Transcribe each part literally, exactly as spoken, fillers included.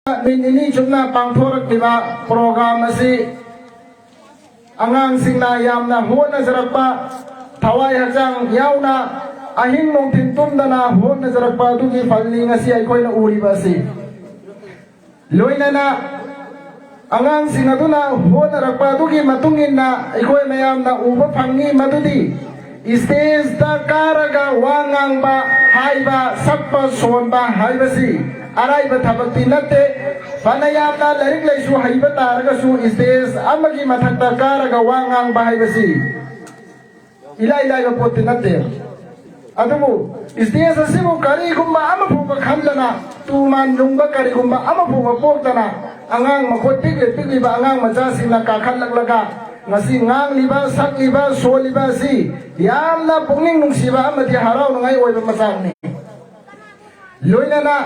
ꯅꯨꯃꯤꯠ ꯅꯤꯅꯤ ꯆꯨꯞꯅ ꯄꯥꯡꯊꯣꯔꯛꯂꯤꯕ ꯄ꯭ꯔꯣꯒ꯭ꯔꯥꯝ ꯑꯁꯤ ꯑꯉꯥꯡꯁꯤꯡꯅ ꯌꯥꯝꯅ ꯍꯣꯠꯅꯖꯔꯛꯄ, ꯊꯋꯥꯏ ꯍꯛꯆꯥꯡ ꯌꯥꯎꯅ ꯑꯍꯤꯡ ꯅꯨꯡꯊꯤꯜ ꯇꯨꯝꯗꯅ ꯍꯣꯠꯅꯖꯔꯛꯄ ꯑꯗꯨꯒꯤ ꯐꯜꯅꯤ ꯉꯁꯤ ꯑꯩꯈꯣꯏꯅ ꯎꯔꯤꯕ ꯑꯁꯤ꯫ ꯂꯣꯏꯅꯅ ꯑꯉꯥꯡꯁꯤꯡ ꯑꯗꯨꯅ ꯍꯣꯠꯅꯔꯛꯄ ꯑꯗꯨꯒꯤ ꯃꯇꯨꯡ ꯏꯟꯅ ꯑꯩꯈꯣꯏ ꯃꯌꯥꯝꯅ ꯎꯕ ꯐꯪꯉꯤ ꯃꯗꯨꯗꯤ stage ꯀꯥꯔꯒ ꯋꯥ ꯉꯥꯡꯕ ꯍꯥꯏꯕ, ꯁꯛꯄ ꯁꯣꯟꯕ ꯍꯥꯏꯕꯁꯤ ꯑꯔꯥꯏꯕ ꯊꯕꯛꯇꯤ ꯅꯠꯇꯦ꯫ ꯐꯅ ꯌꯥꯝꯅ ꯂꯥꯏꯔꯤꯛ ꯂꯥꯏꯁꯨ ꯍꯩꯕ ꯇꯥꯔꯒꯁꯨ stage ꯑꯃꯒꯤ ꯃꯊꯛꯇ ꯀꯥꯔꯒ ꯋꯥ ꯉꯥꯡꯕ ꯍꯥꯏꯕꯁꯤ ꯏꯂꯥꯏ ꯂꯥꯏꯕ ꯄꯣꯠꯇꯤ ꯅꯠꯇꯦ꯫ ꯑꯗꯨꯕꯨ stage ꯑꯁꯤꯕꯨ ꯀꯔꯤꯒꯨꯝꯕ ꯑꯃ ꯐꯥꯎꯕ ꯈꯟꯗꯅ, ꯇꯨ ꯃꯥꯟ ꯂꯨꯡꯕ ꯀꯔꯤꯒꯨꯝꯕ ꯑꯃ ꯐꯥꯎꯕ ꯄꯣꯛꯇꯅ, ꯑꯉꯥꯡ ꯃꯈꯣꯏ ꯄꯤꯛꯂꯤ ꯄꯤꯛꯂꯤꯕ ꯑꯉꯥꯡ ꯃꯆꯥꯁꯤꯡꯅ ꯀꯥꯈꯠꯂꯛꯂꯒ ꯉꯁꯤ ꯉꯥꯡꯂꯤꯕ, ꯁꯛꯂꯤꯕ, ꯁꯣꯜꯂꯤꯕ ꯑꯁꯤ ꯌꯥꯝꯅ ꯄꯨꯛꯅꯤꯡ ꯅꯨꯡꯁꯤꯕ ꯑꯃꯗꯤ ꯍꯔꯥꯎꯅꯉꯥꯏ ꯑꯣꯏꯕ ꯃꯆꯥꯛꯅꯤ꯫ ꯂꯣꯏꯅꯅ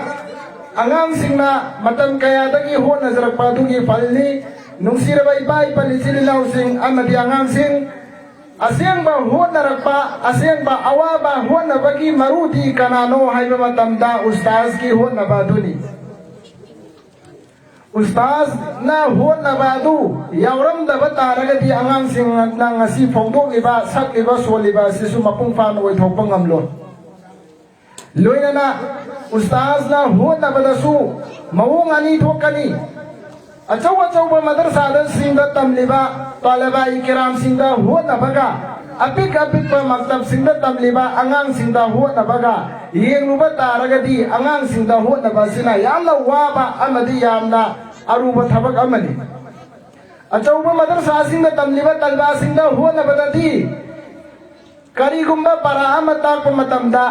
ꯑꯉꯥꯡꯁꯤꯡꯅ ꯃꯇꯝ ꯀꯌꯥꯗꯒꯤ ꯍꯣꯠꯅꯖꯔꯛꯄ ꯑꯗꯨꯒꯤ ꯐꯜꯅꯤ꯫ ꯅꯨꯡꯁꯤꯔꯕ ꯏꯄꯥ ꯏꯄꯜ ꯏꯆꯤꯜ ꯏꯅꯥꯎꯁꯤꯡ ꯑꯃꯗꯤ ꯑꯉꯥꯡꯁꯤꯡ, ꯑꯁꯦꯡꯕ ꯍꯣꯠꯅꯔꯛꯄ, ꯑꯁꯦꯡꯕ ꯑꯋꯥꯕ ꯍꯣꯠꯅꯕꯒꯤ ꯃꯔꯨꯗꯤ ꯀꯅꯥꯅꯣ ꯍꯥꯏꯕ ꯃꯇꯝꯗ ꯎꯁꯇꯥꯖꯀꯤ ꯍꯣꯠꯅꯕ ꯑꯗꯨꯅꯤ꯫ ꯎꯁꯇꯥꯖꯅ ꯍꯣꯠꯅꯕ ꯑꯗꯨ ꯌꯥꯎꯔꯝꯗꯕ ꯇꯥꯔꯒꯗꯤ ꯑꯉꯥꯡꯁꯤꯡꯅ ꯉꯁꯤ ꯐꯣꯡꯗꯣꯛꯂꯤꯕ, ꯁꯛꯂꯤꯕ, ꯁꯣꯜꯂꯤꯕ ꯑꯁꯤꯁꯨ ꯃꯄꯨꯡ ꯐꯥꯅ ꯑꯣꯏꯊꯣꯛꯄ ꯉꯝꯂꯣꯏ꯫ ꯂꯣꯏꯅꯅ ꯎꯁꯇꯥꯖꯅ ꯍꯣꯠꯅꯕꯗꯁꯨ ꯃꯑꯣꯡ ꯑꯅꯤ ꯊꯣꯛꯀꯅꯤ꯫ ꯑꯆꯧ ꯑꯆꯧꯕ ꯃꯗꯔꯁꯥꯗꯁꯤꯡꯗ ꯇꯝꯂꯤꯕ ꯇꯥꯂꯕꯥ ꯏ ꯀꯤꯔꯥꯝꯁꯤꯡꯗ ꯍꯣꯠꯅꯕꯒ, ꯑꯄꯤꯛ ꯑꯄꯤꯛꯄ ꯃꯛꯇꯕꯁꯤꯡꯗ ꯇꯝꯂꯤꯕ ꯑꯉꯥꯡꯁꯤꯡꯗ ꯍꯣꯠꯅꯕꯒ ꯌꯦꯡꯂꯨꯕ ꯇꯥꯔꯒꯗꯤ, ꯑꯉꯥꯡꯁꯤꯡꯗ ꯍꯣꯠꯅꯕ ꯑꯁꯤꯅ ꯌꯥꯝꯅ ꯋꯥꯕ ꯑꯃꯗꯤ ꯌꯥꯝꯅ ꯑꯔꯨꯕ ꯊꯕꯛ ꯑꯃꯅꯤ꯫ ꯑꯆꯧꯕ ꯃꯗꯔꯁꯥꯁꯤꯡꯗ ꯇꯝꯂꯤꯕ ꯇꯜꯕꯥꯁꯤꯡꯗ ꯍꯣꯠꯅꯕꯗꯗꯤ, ꯀꯔꯤꯒꯨꯝꯕ ꯄꯔꯥ ꯑꯃ ꯇꯥꯛꯄ ꯃꯇꯝꯗ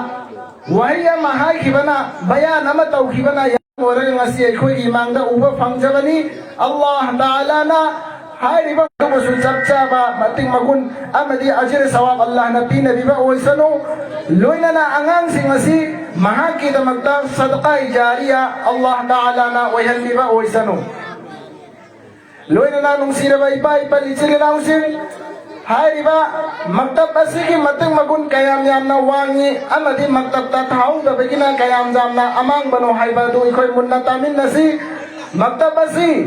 ꯋꯥꯍꯩ ꯑꯃ ꯍꯥꯏꯈꯤꯕꯅ, ꯕꯌꯥꯟ ꯑꯃ ꯇꯧꯈꯤꯕꯅ ꯌꯥꯝ ꯑꯣꯏꯔꯒ ꯉꯁꯤ ꯑꯩꯈꯣꯏꯒꯤ ꯏꯃꯥꯡꯗ ꯎꯕ ꯐꯪꯖꯕꯅꯤ꯫ ꯑꯜꯂꯥꯍ ꯇꯥꯂꯥꯅ ꯍꯥꯏꯔꯤꯕ ꯑꯗꯨꯕꯨꯁꯨ ꯆꯞ ꯆꯥꯕ ꯃꯇꯤꯛ ꯃꯒꯨꯟ ꯑꯃꯗꯤ ꯑꯖꯤꯔ ꯁꯋꯥꯕ ꯑꯜꯂꯥꯍꯅ ꯄꯤꯅꯕꯤꯕ ꯑꯣꯏꯁꯅꯨ꯫ ꯂꯣꯏꯅꯅ ꯑꯉꯥꯡꯁꯤꯡ ꯑꯁꯤ ꯃꯍꯥꯛꯀꯤꯗꯃꯛꯇ ꯁꯗꯀꯥ ꯖꯥꯔꯤꯌꯥ ꯑꯜꯂꯥꯍ ꯇꯥꯂꯥꯅ ꯑꯣꯏꯍꯟꯕꯤꯕ ꯑꯣꯏꯁꯅꯨ꯫ ꯂꯣꯏꯅꯅ ꯅꯨꯡꯁꯤꯔꯕ ꯏꯄꯥ ꯏꯄꯜ ꯏꯆꯤꯜ ꯏꯅꯥꯎꯁꯤꯡ, ꯍꯥꯏꯔꯤꯕ ꯃꯛꯇꯕ ꯑꯁꯤꯒꯤ ꯃꯇꯤꯛ ꯃꯒꯨꯟ ꯀꯌꯥꯝ ꯌꯥꯝꯅ ꯋꯥꯡꯉꯤ ꯑꯃꯗꯤ ꯃꯛꯇꯕꯇ ꯊꯥꯍꯧꯗꯕꯒꯤꯅ ꯀꯌꯥꯝ ꯌꯥꯝꯅ ꯑꯃꯥꯡꯕꯅꯣ ꯍꯥꯏꯕ ꯑꯗꯨ ꯑꯩꯈꯣꯏ ꯃꯨꯟꯅ ꯇꯥꯃꯤꯟꯅꯁꯤ꯫ ꯃꯛꯇꯕ ꯑꯁꯤ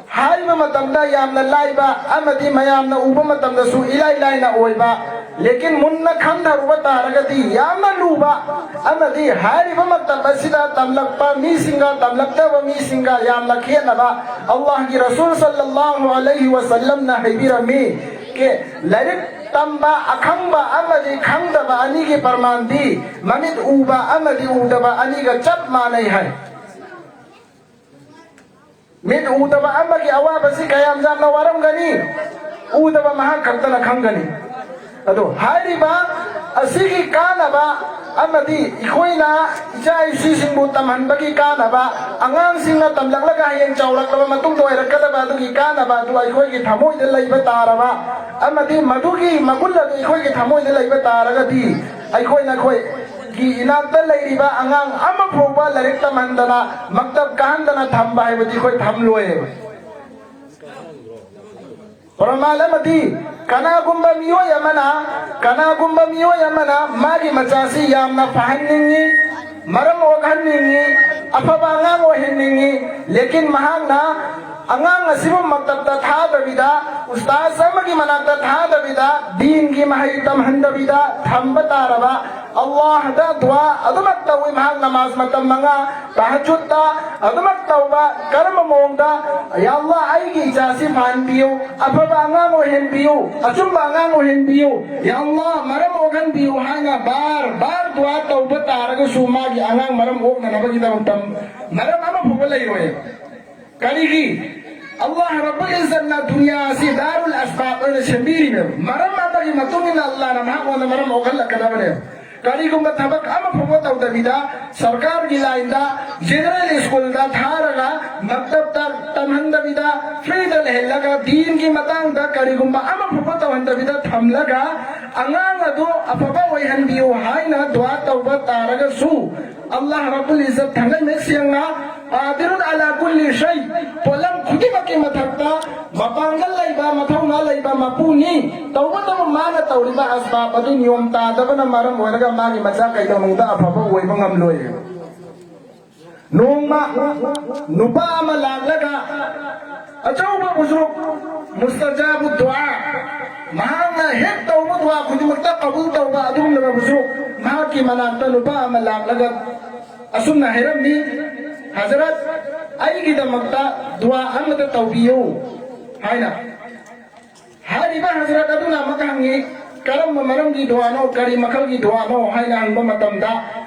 ꯍꯥꯏꯕ ꯃꯇꯝꯗ ꯌꯥꯝꯅ ꯂꯥꯏꯕ ꯑꯃꯗꯤ ꯃꯌꯥꯝꯅ ꯎꯕ ꯃꯇꯝꯗꯁꯨ ꯏꯂꯥꯏ ꯂꯥꯏꯅ ꯑꯣꯏꯕ, ꯂꯦꯀꯤꯟ ꯃꯨꯟꯅ ꯈꯟꯊꯔꯨꯕ ꯇꯥꯔꯒꯗꯤ ꯌꯥꯝꯅ ꯂꯨꯕ ꯑꯃꯗꯤ ꯍꯥꯏꯔꯤꯕ ꯃꯛꯇꯕ ꯑꯁꯤꯗ ꯇꯝꯂꯛꯄ ꯃꯤꯁꯤꯡꯒ ꯇꯝꯂꯛꯇꯕ ꯃꯤꯁꯤꯡꯒ ꯌꯥꯝꯅ ꯈꯦꯠꯅꯕ꯫ ꯑꯜꯂꯥꯍꯒꯤ ꯔꯁꯨꯜ ꯁꯜꯂꯜꯂꯥꯍꯨ ꯑꯂꯩꯍꯤ ꯋꯁꯜꯂꯝꯅ ꯍꯥꯏꯕꯤꯔꯝꯃꯤ, ꯀꯦ, ꯂꯥꯏꯔꯤꯛ ꯇꯝꯕ ꯑꯈꯪꯕ ꯑꯃꯗꯤ ꯈꯪꯗꯕ ꯑꯅꯤꯒꯤ ꯄ꯭ꯔꯃꯥꯟꯗꯤ ꯃꯃꯤꯠ ꯎꯕ ꯑꯃꯗꯤ ꯎꯗꯕ ꯑꯅꯤꯒ ꯆꯞ ꯃꯥꯟꯅꯩ ꯍꯥꯏ꯫ ꯃꯤꯠ ꯎꯗꯕ ꯑꯃꯒꯤ ꯑꯋꯥꯕꯁꯤ ꯀꯌꯥꯝ ꯌꯥꯝꯅ ꯋꯥꯔꯝꯒꯅꯤ? ꯎꯗꯕ ꯃꯍꯥꯛ ꯈꯛꯇꯅ ꯈꯪꯒꯅꯤ꯫ ꯑꯗꯣ ꯍꯥꯏꯔꯤꯕ ꯑꯁꯤꯒꯤ ꯀꯥꯟꯅꯕ ꯑꯃꯗꯤ ꯑꯩꯈꯣꯏꯅ ꯏꯆꯥ ꯏꯁꯨꯁꯤꯡꯕꯨ ꯇꯝꯍꯟꯕꯒꯤ ꯀꯥꯟꯅꯕ, ꯑꯉꯥꯡꯁꯤꯡꯅ ꯇꯝꯂꯛꯂꯒ ꯍꯌꯦꯡ ꯆꯥꯎꯔꯛꯂꯕ ꯃꯇꯨꯡꯗ ꯑꯣꯏꯔꯛꯀꯗꯕ ꯑꯗꯨꯒꯤ ꯀꯥꯟꯅꯕ ꯑꯗꯨ ꯑꯩꯈꯣꯏꯒꯤ ꯊꯃꯣꯏꯗ ꯂꯩꯕ ꯇꯥꯔꯕ ꯑꯃꯗꯤ ꯃꯗꯨꯒꯤ ꯃꯒꯨꯟ ꯑꯗꯨ ꯑꯩꯈꯣꯏꯒꯤ ꯊꯃꯣꯏꯗ ꯂꯩꯕ ꯇꯥꯔꯒꯗꯤ ꯑꯩꯈꯣꯏꯅ ꯑꯩꯈꯣꯏꯒꯤ ꯏꯅꯥꯛꯇ ꯂꯩꯔꯤꯕ ꯑꯉꯥꯡ ꯑꯃ ꯐꯥꯎꯕ ꯂꯥꯏꯔꯤꯛ ꯇꯝꯍꯟꯗꯅ, ꯃꯛꯇꯕ ꯀꯥꯍꯟꯗꯅ ꯊꯝꯕ ꯍꯥꯏꯕꯗꯤ ꯑꯩꯈꯣꯏ ꯊꯝꯂꯣꯏꯕ꯫ ꯄ꯭ꯔꯃꯥꯟ ꯑꯃꯗꯤ ꯀꯅꯥꯒꯨꯝꯕ ꯃꯤꯑꯣꯏ ꯑꯃꯅ, ꯀꯅꯥꯒꯨꯝꯕ ꯃꯤꯑꯣꯏ ꯑꯃꯅ ꯃꯥꯒꯤ ꯃꯆꯥꯁꯤ ꯌꯥꯝꯅ ꯐꯍꯟꯅꯤꯡꯉꯤ, ꯃꯔꯝ ꯑꯣꯛꯍꯟꯅꯤꯡꯉꯤ, ꯑꯐꯕ ꯑꯉꯥꯡ ꯑꯣꯏꯍꯟꯅꯤꯡꯉꯤ, ꯂꯦꯀꯤꯟ ꯃꯍꯥꯛꯅ ꯑꯉꯥꯡ ꯑꯁꯤꯕꯨ ꯃꯛꯇꯕꯇ ꯊꯥꯗꯕꯤꯗ, ꯎꯁꯇꯥꯖ ꯑꯃꯒꯤ ꯃꯅꯥꯛꯇ ꯊꯥꯗꯕꯤꯗ, ꯗꯤꯟꯒꯤ ꯃꯍꯩ ꯇꯝꯍꯟꯗꯕꯤꯗ ꯊꯝꯕ ꯇꯥꯔꯕ, ꯑꯜꯂꯥꯍꯗ ꯗꯨꯋꯥ ꯑꯗꯨꯃꯛ ꯇꯧꯏ꯫ ꯃꯍꯥꯛ ꯅꯃꯥꯖ ꯃꯇꯝ ꯃꯉꯥ, ꯇꯍꯖꯨꯗꯇ ꯑꯗꯨꯃꯛ ꯇꯧꯕ꯫ ꯀꯔꯝꯕ ꯃꯑꯣꯡꯗ? "ꯌꯥ ꯑꯜꯂꯥꯍ, ꯑꯩꯒꯤ ꯏꯆꯥꯁꯤ ꯐꯍꯟꯕꯤꯌꯨ, ꯑꯐꯕ ꯑꯉꯥꯡ ꯑꯣꯏꯍꯟꯕꯤꯌꯨ, ꯑꯆꯨꯝꯕ ꯑꯉꯥꯡ ꯑꯣꯏꯍꯟꯕꯤꯌꯨ, ꯌꯥ ꯑꯜꯂꯥꯍ, ꯃꯔꯝ ꯑꯣꯛꯍꯟꯕꯤꯌꯨ" ꯍꯥꯏꯅ ꯕꯥꯔ ꯕꯥꯔ ꯗꯨꯋꯥ ꯇꯧꯕ ꯇꯥꯔꯒꯁꯨ ꯃꯥꯒꯤ ꯑꯉꯥꯡ ꯃꯔꯝ ꯑꯣꯛꯅꯅꯕꯒꯤꯗꯃꯛꯇ ꯃꯔꯝ ꯑꯃ ꯐꯥꯎꯕ ꯂꯩꯔꯣꯏ꯫ ꯀꯔꯤꯒꯤ? ꯑꯜꯂꯥꯍ ꯔꯕꯨꯜ ꯏꯖꯠꯅ ꯗꯨꯅꯤꯌꯥ ꯑꯁꯤ ꯗꯥꯔꯨꯜ ꯑꯁꯕꯥꯕ ꯑꯣꯏꯅ ꯁꯦꯝꯕꯤꯔꯤꯅꯦꯕ꯫ ꯃꯔꯝ ꯑꯃꯒꯤ ꯃꯇꯨꯡ ꯏꯟꯅ ꯑꯜꯂꯥꯍꯅ ꯃꯍꯥꯛꯉꯣꯟꯗ ꯃꯔꯝ ꯑꯣꯛꯍꯜꯂꯛꯀꯗꯕꯅꯦꯕ꯫ ꯀꯔꯤꯒꯨꯝꯕ ꯊꯕꯛ ꯑꯃ ꯐꯥꯎꯕ ꯇꯧꯗꯕꯤꯗ, ꯁꯔꯀꯥꯔꯒꯤ ꯂꯥꯏꯟꯗ, ꯖꯦꯅꯔꯦꯜ ꯁ꯭ꯀꯨꯜꯗ ꯊꯥꯔꯒ, ꯃꯛꯇꯕꯇ ꯇꯝꯍꯟꯗꯕꯤꯗ, ꯐ꯭ꯔꯤꯗ ꯂꯩꯍꯜꯂꯒ, ꯗꯤꯟꯒꯤ ꯃꯇꯥꯡꯗ ꯀꯔꯤꯒꯨꯝꯕ ꯑꯃ ꯐꯥꯎꯕ ꯇꯧꯍꯟꯗꯕꯤꯗ ꯊꯝꯂꯒ, ꯑꯉꯥꯡ ꯑꯗꯨ ꯑꯐꯕ ꯑꯣꯏꯍꯟꯕꯤꯌꯨ ꯍꯥꯏꯅ ꯗꯨꯋꯥ ꯇꯧꯕ ꯇꯥꯔꯒꯁꯨ, ꯑꯜꯂꯥꯍ ꯔꯕꯨꯜ ꯏꯖꯠ ꯊꯥꯡꯒꯩ ꯃꯌꯦꯛ ꯁꯦꯡꯅ ꯀꯥꯗꯤꯔꯨꯟ ꯑꯂꯥ ꯀꯨꯜꯂꯤ ꯁꯩ, ꯄꯣꯠꯂꯝ ꯈꯨꯗꯤꯡꯃꯛꯀꯤ ꯃꯊꯛꯇ ꯃꯄꯥꯡꯒꯜ ꯂꯩꯕ, ꯃꯊꯧꯅꯥ ꯂꯩꯕ ꯃꯄꯨꯅꯤ꯫ ꯇꯧꯕꯇꯕꯨ ꯃꯥꯅ ꯇꯧꯔꯤꯕ ꯑꯁꯕꯥꯕ ꯑꯗꯨ ꯅꯤꯌꯣꯝ ꯇꯥꯗꯕꯅ ꯃꯔꯝ ꯑꯣꯏꯔꯒ ꯃꯥꯒꯤ ꯃꯆꯥ ꯀꯩꯗꯧꯅꯨꯡꯗ ꯑꯐꯕ ꯑꯣꯏꯕ ꯉꯝꯂꯣꯏ꯫ ꯅꯣꯡꯃ ꯅꯨꯄꯥ ꯑꯃ ꯂꯥꯛꯂꯒ ꯑꯆꯧꯕ ꯕꯨꯖꯨꯔꯨꯛ ꯃꯨꯁꯇꯖꯥꯕꯨ ꯗꯨꯑꯥ, ꯃꯍꯥꯛꯅ ꯍꯦꯛ ꯇꯧꯕ ꯗꯨꯑꯥ ꯈꯨꯗꯤꯡꯃꯛꯇ ꯀꯕꯨꯜ ꯇꯧꯕ ꯑꯗꯨꯒꯨꯝꯂꯕ ꯕꯨꯖꯨꯔꯨꯛ, ꯃꯍꯥꯛꯀꯤ ꯃꯅꯥꯛꯇ ꯅꯨꯄꯥ ꯑꯃ ꯂꯥꯛꯂꯒ ꯑꯁꯨꯝꯅ ꯍꯥꯏꯔꯝꯃꯤ, "ꯍꯖꯔꯠ, ꯑꯩꯒꯤꯗꯃꯛꯇ ꯗꯨꯑꯥ ꯑꯃꯇ ꯇꯧꯕꯤꯌꯨ" ꯍꯥꯏꯅ꯫ ꯍꯥꯏꯔꯤꯕ ꯍꯖꯔꯠ ꯑꯗꯨꯅ ꯑꯃꯨꯛꯀ ꯍꯪꯉꯤ, "ꯀꯔꯝꯕ ꯃꯔꯝꯒꯤ ꯗꯨꯋꯥꯅꯣ, ꯀꯔꯤ ꯃꯈꯜꯒꯤ ꯗꯨꯋꯥꯅꯣ?" ꯍꯥꯏꯅ ꯍꯪꯕ ꯃꯇꯝꯗ,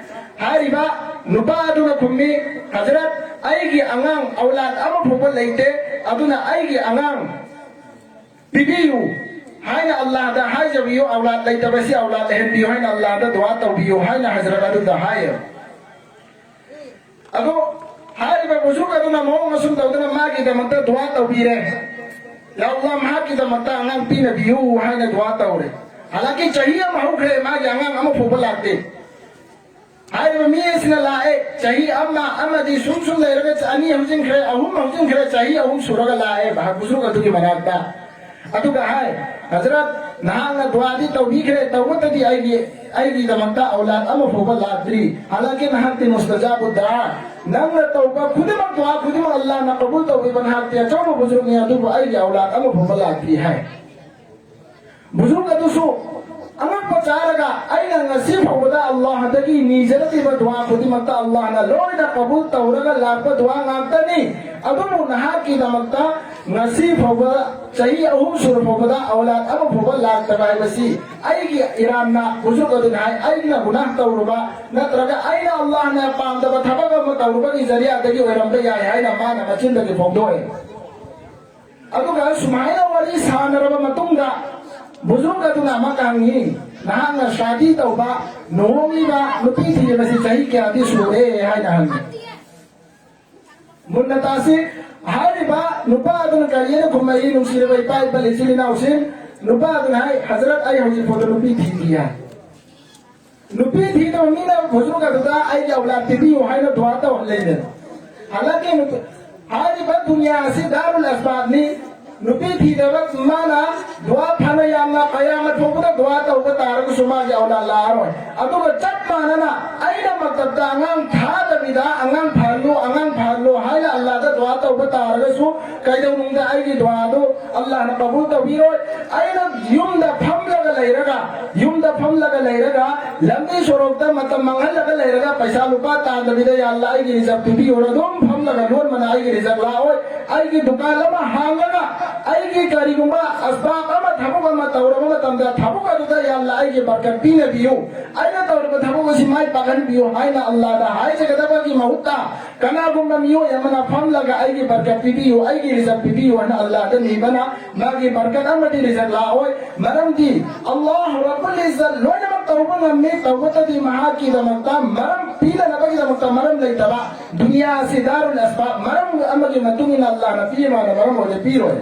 ꯍꯥꯏꯔꯤꯕ ꯅꯨꯄꯥ ꯑꯗꯨꯅ ꯈꯨꯝꯃꯤ, "ꯍꯖꯔꯠ, ꯑꯩꯒꯤ ꯑꯉꯥꯡ ꯑꯧꯂꯥꯗ ꯑꯃ ꯐꯥꯎꯕ ꯂꯩꯇꯦ, ꯑꯗꯨꯅ ꯑꯩꯒꯤ ꯑꯉꯥꯡ ꯄꯤꯕꯤꯌꯨ" ꯍꯥꯏꯅ ꯑꯜꯂꯥꯍꯗ ꯍꯥꯏꯖꯕꯤꯌꯨ, "ꯑꯧꯂꯥꯗ ꯂꯩꯇꯕꯁꯤ ꯑꯧꯂꯥꯗ ꯂꯩꯍꯟꯕꯤꯌꯨ" ꯍꯥꯏꯅ ꯑꯜꯂꯥꯍꯗ ꯗꯨꯋꯥ ꯇꯧꯕꯤꯌꯨ ꯍꯥꯏꯅ ꯍꯖꯔꯠ ꯑꯗꯨꯗ ꯍꯥꯏꯌꯦ꯫ ꯑꯗꯣ ꯍꯥꯏꯔꯤꯕ ꯕꯨꯖꯨꯔꯒ ꯑꯗꯨꯅ ꯃꯑꯣꯡ ꯑꯁꯨꯝ ꯇꯧꯗꯅ ꯃꯥꯒꯤꯗꯃꯛꯇ ꯗꯨꯋꯥ ꯇꯧꯕꯤꯔꯦ꯫ "ꯌꯥ ꯑꯜꯂꯥꯍ, ꯃꯍꯥꯛꯀꯤꯗꯃꯛꯇ ꯑꯉꯥꯡ ꯄꯤꯅꯕꯤꯌꯨ" ꯍꯥꯏꯅ ꯗꯨꯋꯥ ꯇꯧꯔꯦ꯫ ꯍꯥꯟꯗꯛꯀꯤ ꯆꯍꯤ ꯑꯃ ꯍꯧꯈ꯭ꯔꯦ, ꯃꯥꯒꯤ ꯑꯉꯥꯡ ꯑꯃ ꯐꯥꯎꯕ ꯂꯥꯛꯇꯦ꯫ ꯍꯥꯏꯔꯤꯕ ꯃꯤ ꯑꯁꯤꯅ ꯂꯥꯛꯑꯦ, ꯆꯍꯤ ꯑꯃ ꯑꯃꯗꯤ ꯁꯨꯝ ꯁꯨꯝ ꯂꯩꯔꯒ ꯑꯅꯤ ꯍꯧꯖꯤꯟꯈ꯭ꯔꯦ, ꯑꯍꯨꯝ ꯍꯧꯖꯤꯟꯈ꯭ꯔꯦ, ꯆꯍꯤ ꯑꯍꯨꯝ ꯁꯨꯔꯒ ꯂꯥꯛꯑꯦ ꯕꯨꯖꯨꯔꯒ ꯑꯗꯨꯒꯤ ꯃꯅꯥꯛꯇ꯫ ꯑꯗꯨꯒ ꯍꯥꯏ, "ꯍꯖꯔꯠ, ꯅꯍꯥꯛꯅ ꯗꯨꯋꯥꯗꯤ ꯇꯧꯕꯤꯈ꯭ꯔꯦ, ꯇꯧꯕꯇꯗꯤ ꯑꯩꯒꯤ, ꯑꯩꯒꯤꯗꯃꯛꯇ ꯑꯧꯂꯥꯗ ꯑꯃ ꯐꯥꯎꯕ ꯂꯥꯛꯇ꯭ꯔꯤ꯫ ꯍꯥꯟꯗꯛꯀꯤ ꯅꯍꯥꯛꯇꯤ ꯃꯨꯁꯇꯖꯥꯕꯨ ꯗꯨꯋꯥ, ꯅꯪꯅ ꯇꯧꯕ ꯈꯨꯗꯤꯡꯃꯛ, ꯗꯨꯋꯥ ꯈꯨꯗꯤꯡꯃꯛ ꯑꯜꯂꯥꯍꯅ ꯀꯕꯨꯜ ꯇꯧꯕꯤꯕ, ꯅꯍꯥꯛꯇꯤ ꯑꯆꯧꯕ ꯕꯨꯖꯨꯔꯒꯅꯤ, ꯑꯗꯨꯕꯨ ꯑꯩꯒꯤ ꯑꯧꯂꯥꯗ ꯑꯃ ꯐꯥꯎꯕ ꯂꯥꯛꯇ꯭ꯔꯤ" ꯍꯥꯏ꯫ ꯕꯨꯖꯨꯔꯒ ꯑꯗꯨꯁꯨ ꯑꯉꯛꯄ ꯆꯥꯔꯒ, "ꯑꯩꯅ ꯉꯁꯤ ꯐꯥꯎꯕꯗ ꯑꯜꯂꯥꯍꯗꯒꯤ ꯅꯤꯖꯔꯛꯂꯤꯕ ꯗꯨꯋꯥ ꯈꯨꯗꯤꯡꯃꯛꯇ ꯑꯜꯂꯥꯍꯅ ꯂꯣꯏꯅ ꯀꯕꯨꯜ ꯇꯧꯔꯒ ꯂꯥꯛꯄ ꯗꯨꯋꯥ ꯉꯥꯛꯇꯅꯤ꯫ ꯑꯗꯨꯕꯨ ꯅꯍꯥꯛꯀꯤꯗꯃꯛꯇ ꯉꯁꯤ ꯐꯥꯎꯕ, ꯆꯍꯤ ꯑꯍꯨꯝ ꯁꯨꯔ ꯐꯥꯎꯕꯗ ꯑꯧꯂꯥꯗ ꯑꯃ ꯐꯥꯎꯕ ꯂꯥꯛꯇꯕ ꯍꯥꯏꯕꯁꯤ ꯑꯩꯒꯤ ꯏꯔꯥꯟꯅ", ꯕꯨꯖꯨꯔꯒ ꯑꯗꯨꯅ ꯍꯥꯏ, "ꯑꯩꯅ ꯒꯨꯅꯥꯍ ꯇꯧꯔꯨꯕ ꯅꯠꯇ꯭ꯔꯒ ꯑꯩꯅ ꯑꯜꯂꯥꯍꯅ ꯄꯥꯝꯗꯕ ꯊꯕꯛ ꯑꯃ ꯇꯧꯔꯨꯕꯒꯤ ꯖꯔꯤꯌꯥꯗꯒꯤ ꯑꯣꯏꯔꯝꯕ ꯌꯥꯏ" ꯍꯥꯏꯅ ꯃꯥꯅ ꯃꯆꯤꯟꯗꯒꯤ ꯐꯣꯡꯗꯣꯛꯑꯦ꯫ ꯑꯗꯨꯒ ꯁꯨꯃꯥꯏꯅ ꯋꯥꯔꯤ ꯁꯥꯟꯅꯔꯕ ꯃꯇꯨꯡꯗ ꯕꯨꯖꯨꯔꯒ ꯑꯗꯨꯅ ꯑꯃ ꯍꯪꯉꯤ, "ꯅꯍꯥꯛꯅ ꯁꯥꯗꯤ ꯇꯧꯕ, ꯂꯨꯍꯣꯡꯂꯤꯕ, ꯅꯨꯄꯤ ꯊꯤꯔꯤꯕꯁꯤ ꯆꯍꯤ ꯀꯌꯥꯗꯤ ꯁꯨꯔꯦ?" ꯍꯥꯏꯅ ꯍꯪꯉꯤ꯫ ꯃꯨꯟꯅ ꯇꯥꯁꯤ꯫ ꯍꯥꯏꯔꯤꯕ ꯅꯨꯄꯥ ꯑꯗꯨꯅ ꯀꯔꯤꯅ ꯈꯨꯝꯃꯛꯏ, ꯅꯨꯡꯁꯤꯔꯕ ꯏꯄꯥ ꯏꯄꯥ ꯏꯆꯤꯜ ꯏꯅꯥꯎꯁꯤꯡ? ꯅꯨꯄꯥ ꯑꯗꯨꯅ ꯍꯥꯏ, "ꯍꯖꯔꯠ, ꯑꯩ ꯍꯧꯖꯤꯛ ꯐꯥꯎꯗ ꯅꯨꯄꯤ ꯊꯤꯗ꯭ꯔꯤ" ꯍꯥꯏ꯫ ꯅꯨꯄꯤ ꯊꯤꯗꯕ ꯃꯤꯅ ꯕꯨꯖꯨꯔꯒ ꯑꯗꯨꯗ "ꯑꯩꯒꯤ ꯑꯧꯂꯥꯗ ꯄꯤꯕꯤꯌꯨ" ꯍꯥꯏꯅ ꯗꯨꯋꯥ ꯇꯧꯍꯜꯂꯦꯅꯦ꯫ ꯍꯥꯟꯗꯛꯀꯤ ꯅꯨꯄꯤ, ꯍꯥꯏꯔꯤꯕ ꯗꯨꯅꯤꯌꯥ ꯑꯁꯤ ꯗꯥꯔꯨꯜ ꯑꯁꯕꯥꯕꯅꯤ꯫ ꯅꯨꯄꯤ ꯊꯤꯗꯕ ꯃꯥꯅ ꯗꯨꯋꯥ ꯐꯅ ꯌꯥꯝꯅ ꯀꯌꯥꯃ ꯊꯣꯛꯄꯗ ꯗꯨꯋꯥ ꯇꯧꯕ ꯇꯥꯔꯒꯁꯨ ꯃꯥꯒꯤ ꯑꯧꯂꯥꯗ ꯂꯥꯛꯑꯔꯣꯏ꯫ ꯑꯗꯨꯒ ꯆꯞ ꯃꯥꯟꯅꯅ ꯑꯩꯅ ꯃꯛꯇꯕꯗ ꯑꯉꯥꯡ ꯊꯥꯗꯕꯤꯗ ꯑꯉꯥꯡ ꯐꯍꯜꯂꯨ, ꯑꯉꯥꯡ ꯐꯍꯜꯂꯨ ꯍꯥꯏꯅ ꯑꯜꯂꯥꯗ ꯗꯨꯋꯥ ꯇꯧꯕ ꯇꯥꯔꯒꯁꯨ ꯀꯩꯗꯧꯅꯨꯡꯗ ꯑꯩꯒꯤ ꯗꯨꯋꯥꯗꯨ ꯑꯜꯂꯥꯅ ꯀꯕꯨꯜ ꯇꯧꯕꯤꯔꯣꯏ꯫ ꯑꯩꯅ ꯌꯨꯝꯗ ꯐꯝꯂꯒ ꯂꯩꯔꯒ, ꯌꯨꯝꯗ ꯐꯝꯂꯒ ꯂꯩꯔꯒ, ꯂꯝꯕꯤ ꯁꯣꯔꯣꯛꯇ ꯃꯇꯝ ꯃꯥꯡꯍꯜꯂꯒ ꯂꯩꯔꯒ ꯄꯩꯁꯥ ꯂꯨꯄꯥ ꯇꯥꯟꯗꯕꯤꯗ ꯌꯥ ꯑꯜꯂꯥ ꯑꯩꯒꯤ ꯔꯤꯖꯛ ꯄꯤꯕꯤꯌꯣꯅ ꯑꯗꯨꯝ ꯐꯝꯂꯒ ꯂꯣꯟꯕꯅ ꯑꯩꯒꯤ ꯔꯤꯖꯛ ꯂꯥꯛꯑꯣꯏ꯫ ꯑꯩꯒꯤ ꯗꯨꯀꯥꯟ ꯑꯃ ꯍꯥꯡꯂꯒ ꯑꯩꯒꯤ ꯀꯔꯤꯒꯨꯝꯕ ꯑꯁꯕꯥꯕ ꯑꯃ, ꯊꯕꯛ ꯑꯃ ꯇꯧꯔꯕ ꯃꯇꯝꯗ ꯊꯕꯛ ꯑꯗꯨꯗ ꯌꯥ ꯑꯜꯂꯥ ꯑꯩꯒꯤ ꯕꯔꯀꯠ ꯄꯤꯅꯕꯤꯌꯨ, ꯑꯩꯅ ꯇꯧꯔꯤꯕ ꯊꯕꯛ ꯑꯁꯤ ꯃꯥꯏ ꯄꯥꯛꯍꯟꯕꯤꯌꯨ ꯍꯥꯏꯅ ꯑꯜꯂꯥꯗ ꯍꯥꯏꯖꯒꯗꯕꯒꯤ ꯃꯍꯨꯠꯇ ꯀꯅꯥꯒꯨꯝꯕ ꯃꯤꯑꯣꯏ ꯑꯃꯅ ꯐꯝꯂꯒ ꯑꯩꯒꯤ ꯕꯔꯀꯠ ꯄꯤꯕꯤꯌꯨ, ꯑꯩꯒꯤ ꯔꯤꯖꯛ ꯄꯤꯕꯤꯌꯨ ꯍꯥꯏꯅ ꯑꯜꯂꯥꯗ ꯅꯤꯕꯅ ꯃꯥꯒꯤ ꯕꯔꯀꯠ ꯑꯃꯗꯤ ꯔꯤꯖꯛ ꯂꯥꯛꯑꯣꯏ꯫ ꯃꯔꯝꯗꯤ ꯑꯜꯂꯥꯍ ꯔꯕꯨꯜ ꯏꯖꯠ ꯂꯣꯏꯅꯃꯛ ꯇꯧꯕ ꯉꯝꯃꯤ, ꯇꯧꯕꯇꯗꯤ ꯃꯍꯥꯛꯀꯤꯗꯃꯛꯇ ꯃꯔꯝ ꯄꯤꯅꯅꯕꯒꯤꯗꯃꯛꯇ ꯃꯔꯝ ꯂꯩꯇꯕ꯫ ꯗꯨꯅꯤꯌꯥ ꯑꯁꯤ ꯗꯥꯔꯨꯜ ꯑꯁꯕꯥꯕ, ꯃꯔꯝ ꯑꯃꯒꯤ ꯃꯇꯨꯡ ꯏꯟꯅ ꯑꯜꯂꯥꯍꯅ ꯄꯤ, ꯃꯥꯅ ꯃꯔꯝ ꯑꯣꯏꯅ ꯄꯤꯔꯣꯏ꯫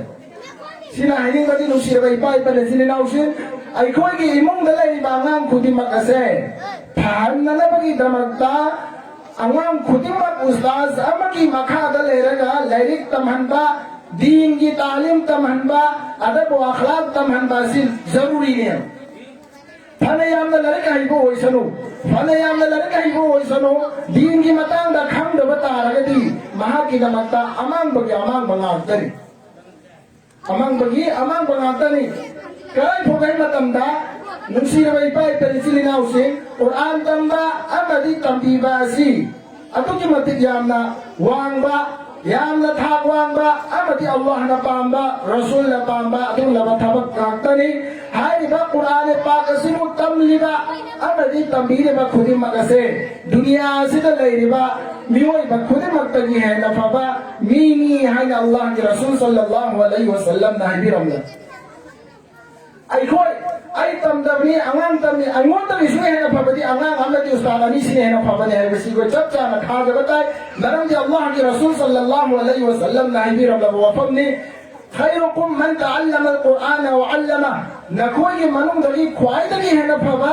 ꯁꯤꯅ ꯍꯥꯏꯅꯤꯡꯕꯗꯤ, ꯅꯨꯡꯁꯤꯔꯕ ꯏꯄꯥ ꯏꯄꯥ ꯏꯆꯤꯜ ꯏꯅꯥꯎꯁꯤꯡ, ꯑꯩꯈꯣꯏꯒꯤ ꯏꯃꯨꯡꯗ ꯂꯩꯔꯤꯕ ꯑꯉꯥꯡ ꯈꯨꯗꯤꯡꯃꯛ ꯑꯁꯦ ꯐꯍꯟꯅꯅꯕꯒꯤꯗꯃꯛꯇ ꯑꯉꯥꯡ ꯈꯨꯗꯤꯡꯃꯛ ꯎꯁꯇꯥꯖ ꯑꯃꯒꯤ ꯃꯈꯥꯗ ꯂꯩꯔꯒ ꯂꯥꯏꯔꯤꯛ ꯇꯝꯍꯟꯕ, ꯗꯤꯟꯒꯤ ꯇꯥꯂꯤꯝ ꯇꯝꯍꯟꯕ, ꯑꯗꯕ ꯑꯈ꯭ꯂꯥꯛ ꯇꯝꯍꯟꯕ ꯑꯁꯤ ꯖꯔꯨꯔꯤꯅꯦ꯫ ꯐꯅ ꯌꯥꯝꯅ ꯂꯥꯏꯔꯤꯛ ꯍꯩꯕ ꯑꯣꯏꯁꯅꯨ, ꯐꯅ ꯌꯥꯝꯅ ꯂꯥꯏꯔꯤꯛ ꯍꯩꯕ ꯑꯣꯏꯁꯅꯨ, ꯗꯤꯟꯒꯤ ꯃꯇꯥꯡꯗ ꯈꯪꯗꯕ ꯇꯥꯔꯒꯗꯤ ꯃꯍꯥꯛꯀꯤꯗꯃꯛꯇ ꯑꯃꯥꯡꯕꯒꯤ ꯑꯃꯥꯡꯕ ꯉꯥꯛꯇꯅꯤ꯫ ꯑꯃꯥꯡꯕꯒꯤ ꯑꯃꯥꯡꯕ ꯉꯥꯛꯇꯅꯤ꯫ ꯀꯔꯥꯏ ꯐꯥꯎꯒꯦ ꯍꯥꯏ ꯃꯇꯝꯗ, ꯅꯨꯡꯁꯤꯔꯕ ꯏꯄꯥ ꯏꯄꯥ ꯏꯆꯤꯜ ꯏꯅꯥꯎꯁꯤꯡ, ꯀꯨꯔꯥꯟ ꯇꯝꯕ ꯑꯃꯗꯤ ꯇꯝꯕꯤꯕ ꯑꯁꯤ ꯑꯗꯨꯛꯀꯤ ꯃꯇꯤꯛ ꯌꯥꯝꯅ ꯋꯥꯡꯕ, ꯌꯥꯝꯅ ꯊꯥꯛ ꯋꯥꯡꯕ ꯑꯃꯗꯤ ꯑꯜꯂꯥꯍꯅ ꯄꯥꯝꯕ, ꯔꯁꯨꯜꯅ ꯄꯥꯝꯕ ꯑꯗꯨꯒꯨꯝꯂꯕ ꯊꯕꯛ ꯉꯥꯛꯇꯅꯤ꯫ ꯍꯥꯏꯔꯤꯕ ꯀꯨꯔꯥꯟ ꯄꯥꯛ ꯑꯁꯤꯕꯨ ꯇꯝꯂꯤꯕ ꯑꯃꯗꯤ ꯇꯝꯕꯤꯔꯤꯕ ꯈꯨꯗꯤꯡꯃꯛ ꯑꯁꯦ ꯗꯨꯅꯤꯌꯥ ꯑꯁꯤꯗ ꯂꯩꯔꯤꯕ ꯃꯤꯑꯣꯏꯕ ꯈꯨꯗꯤꯡꯃꯛꯇꯒꯤ ꯍꯦꯟꯅ ꯐꯕ ꯃꯤꯅꯤ ꯍꯥꯏꯅ ꯑꯜꯂꯥꯍꯒꯤ ꯔꯁꯨꯜ ꯁꯜꯂꯜꯂꯥꯍꯨ ꯑꯂꯩꯍꯤ ꯋꯁꯜꯂꯝꯅ ꯍꯥꯏꯕꯤꯔꯝꯂꯦ꯫ ꯑꯩꯈꯣꯏ, ꯑꯩ ꯇꯝꯗꯕꯅꯤ, ꯑꯉꯥꯡ ꯇꯝꯃꯤ, ꯑꯩꯉꯣꯟꯗꯒꯤꯁꯨ ꯍꯦꯟꯅ ꯐꯕꯗꯤ ꯑꯉꯥꯡ ꯑꯃꯗꯤ ꯎꯁꯇꯥꯗ ꯑꯅꯤꯁꯤꯅ ꯍꯦꯟꯅ ꯐꯕꯅꯤ ꯍꯥꯏꯕꯁꯤ ꯑꯩꯈꯣꯏ ꯆꯞ ꯆꯥꯅ ꯊꯥꯖꯕ ꯇꯥꯏ꯫ ꯃꯔꯝꯗꯤ ꯑꯜꯂꯥꯍꯒꯤ ꯔꯁꯨꯜ ꯁꯜꯂꯜꯂꯥꯍꯨ ꯑꯂꯩꯍꯤ ꯋꯁꯜꯂꯝꯅ ꯍꯥꯏꯕꯤꯔꯝꯂꯕ ꯋꯥꯐꯝꯅꯤ, "ꯈꯩꯔꯨꯀꯨꯝ ꯃꯟ ꯇꯥꯜꯂꯃꯜ ꯀꯨꯔꯥꯅ ꯋꯥ ꯑꯜꯂꯃ", ꯅꯈꯣꯏꯒꯤ ꯃꯅꯨꯡꯗꯒꯤ ꯈ꯭ꯋꯥꯏꯗꯒꯤ ꯍꯦꯟꯅ ꯐꯕ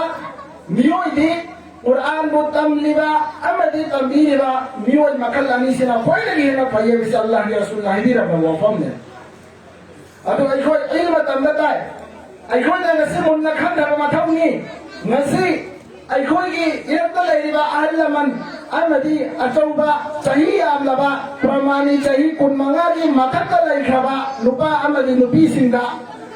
ꯃꯤꯑꯣꯏꯗꯤ ꯀꯨꯔꯥꯟꯕꯨ ꯇꯝꯂꯤꯕ ꯑꯃꯗꯤ ꯇꯝꯕꯤꯔꯤꯕ ꯃꯤꯑꯣꯏ ꯃꯈꯜ ꯑꯅꯤꯁꯤꯅ ꯈ꯭ꯋꯥꯏꯗꯒꯤ ꯍꯦꯟꯅ ꯐꯩ ꯍꯥꯏꯕꯁꯤ ꯑꯜꯂꯥꯍꯒꯤ ꯔꯁꯨꯜꯅ ꯍꯥꯏꯕꯤꯔꯝꯂꯕ ꯋꯥꯐꯝꯅꯤ꯫ ꯑꯗꯨ ꯑꯩꯈꯣꯏ ꯏꯜꯃ ꯇꯝꯕ ꯇꯥꯏ꯫ ꯑꯩꯈꯣꯏꯅ ꯉꯁꯤ ꯃꯨꯟꯅ ꯈꯪꯗꯕ ꯃꯊꯧꯅꯤ꯫ ꯉꯁꯤ ꯑꯩꯈꯣꯏꯒꯤ ꯏꯔꯛꯇ ꯂꯩꯔꯤꯕ ꯑꯍꯜ ꯂꯃꯟ ꯑꯃꯗꯤ ꯑꯆꯧꯕ ꯆꯍꯤ ꯌꯥꯝꯂꯕ ꯄ꯭ꯔꯃꯥꯅꯤ ꯆꯍꯤ ꯀꯨꯟꯃꯉꯥꯒꯤ ꯃꯊꯛꯇ ꯂꯩꯈ꯭ꯔꯕ ꯅꯨꯄꯥ ꯑꯃꯗꯤ ꯅꯨꯄꯤꯁꯤꯡꯗ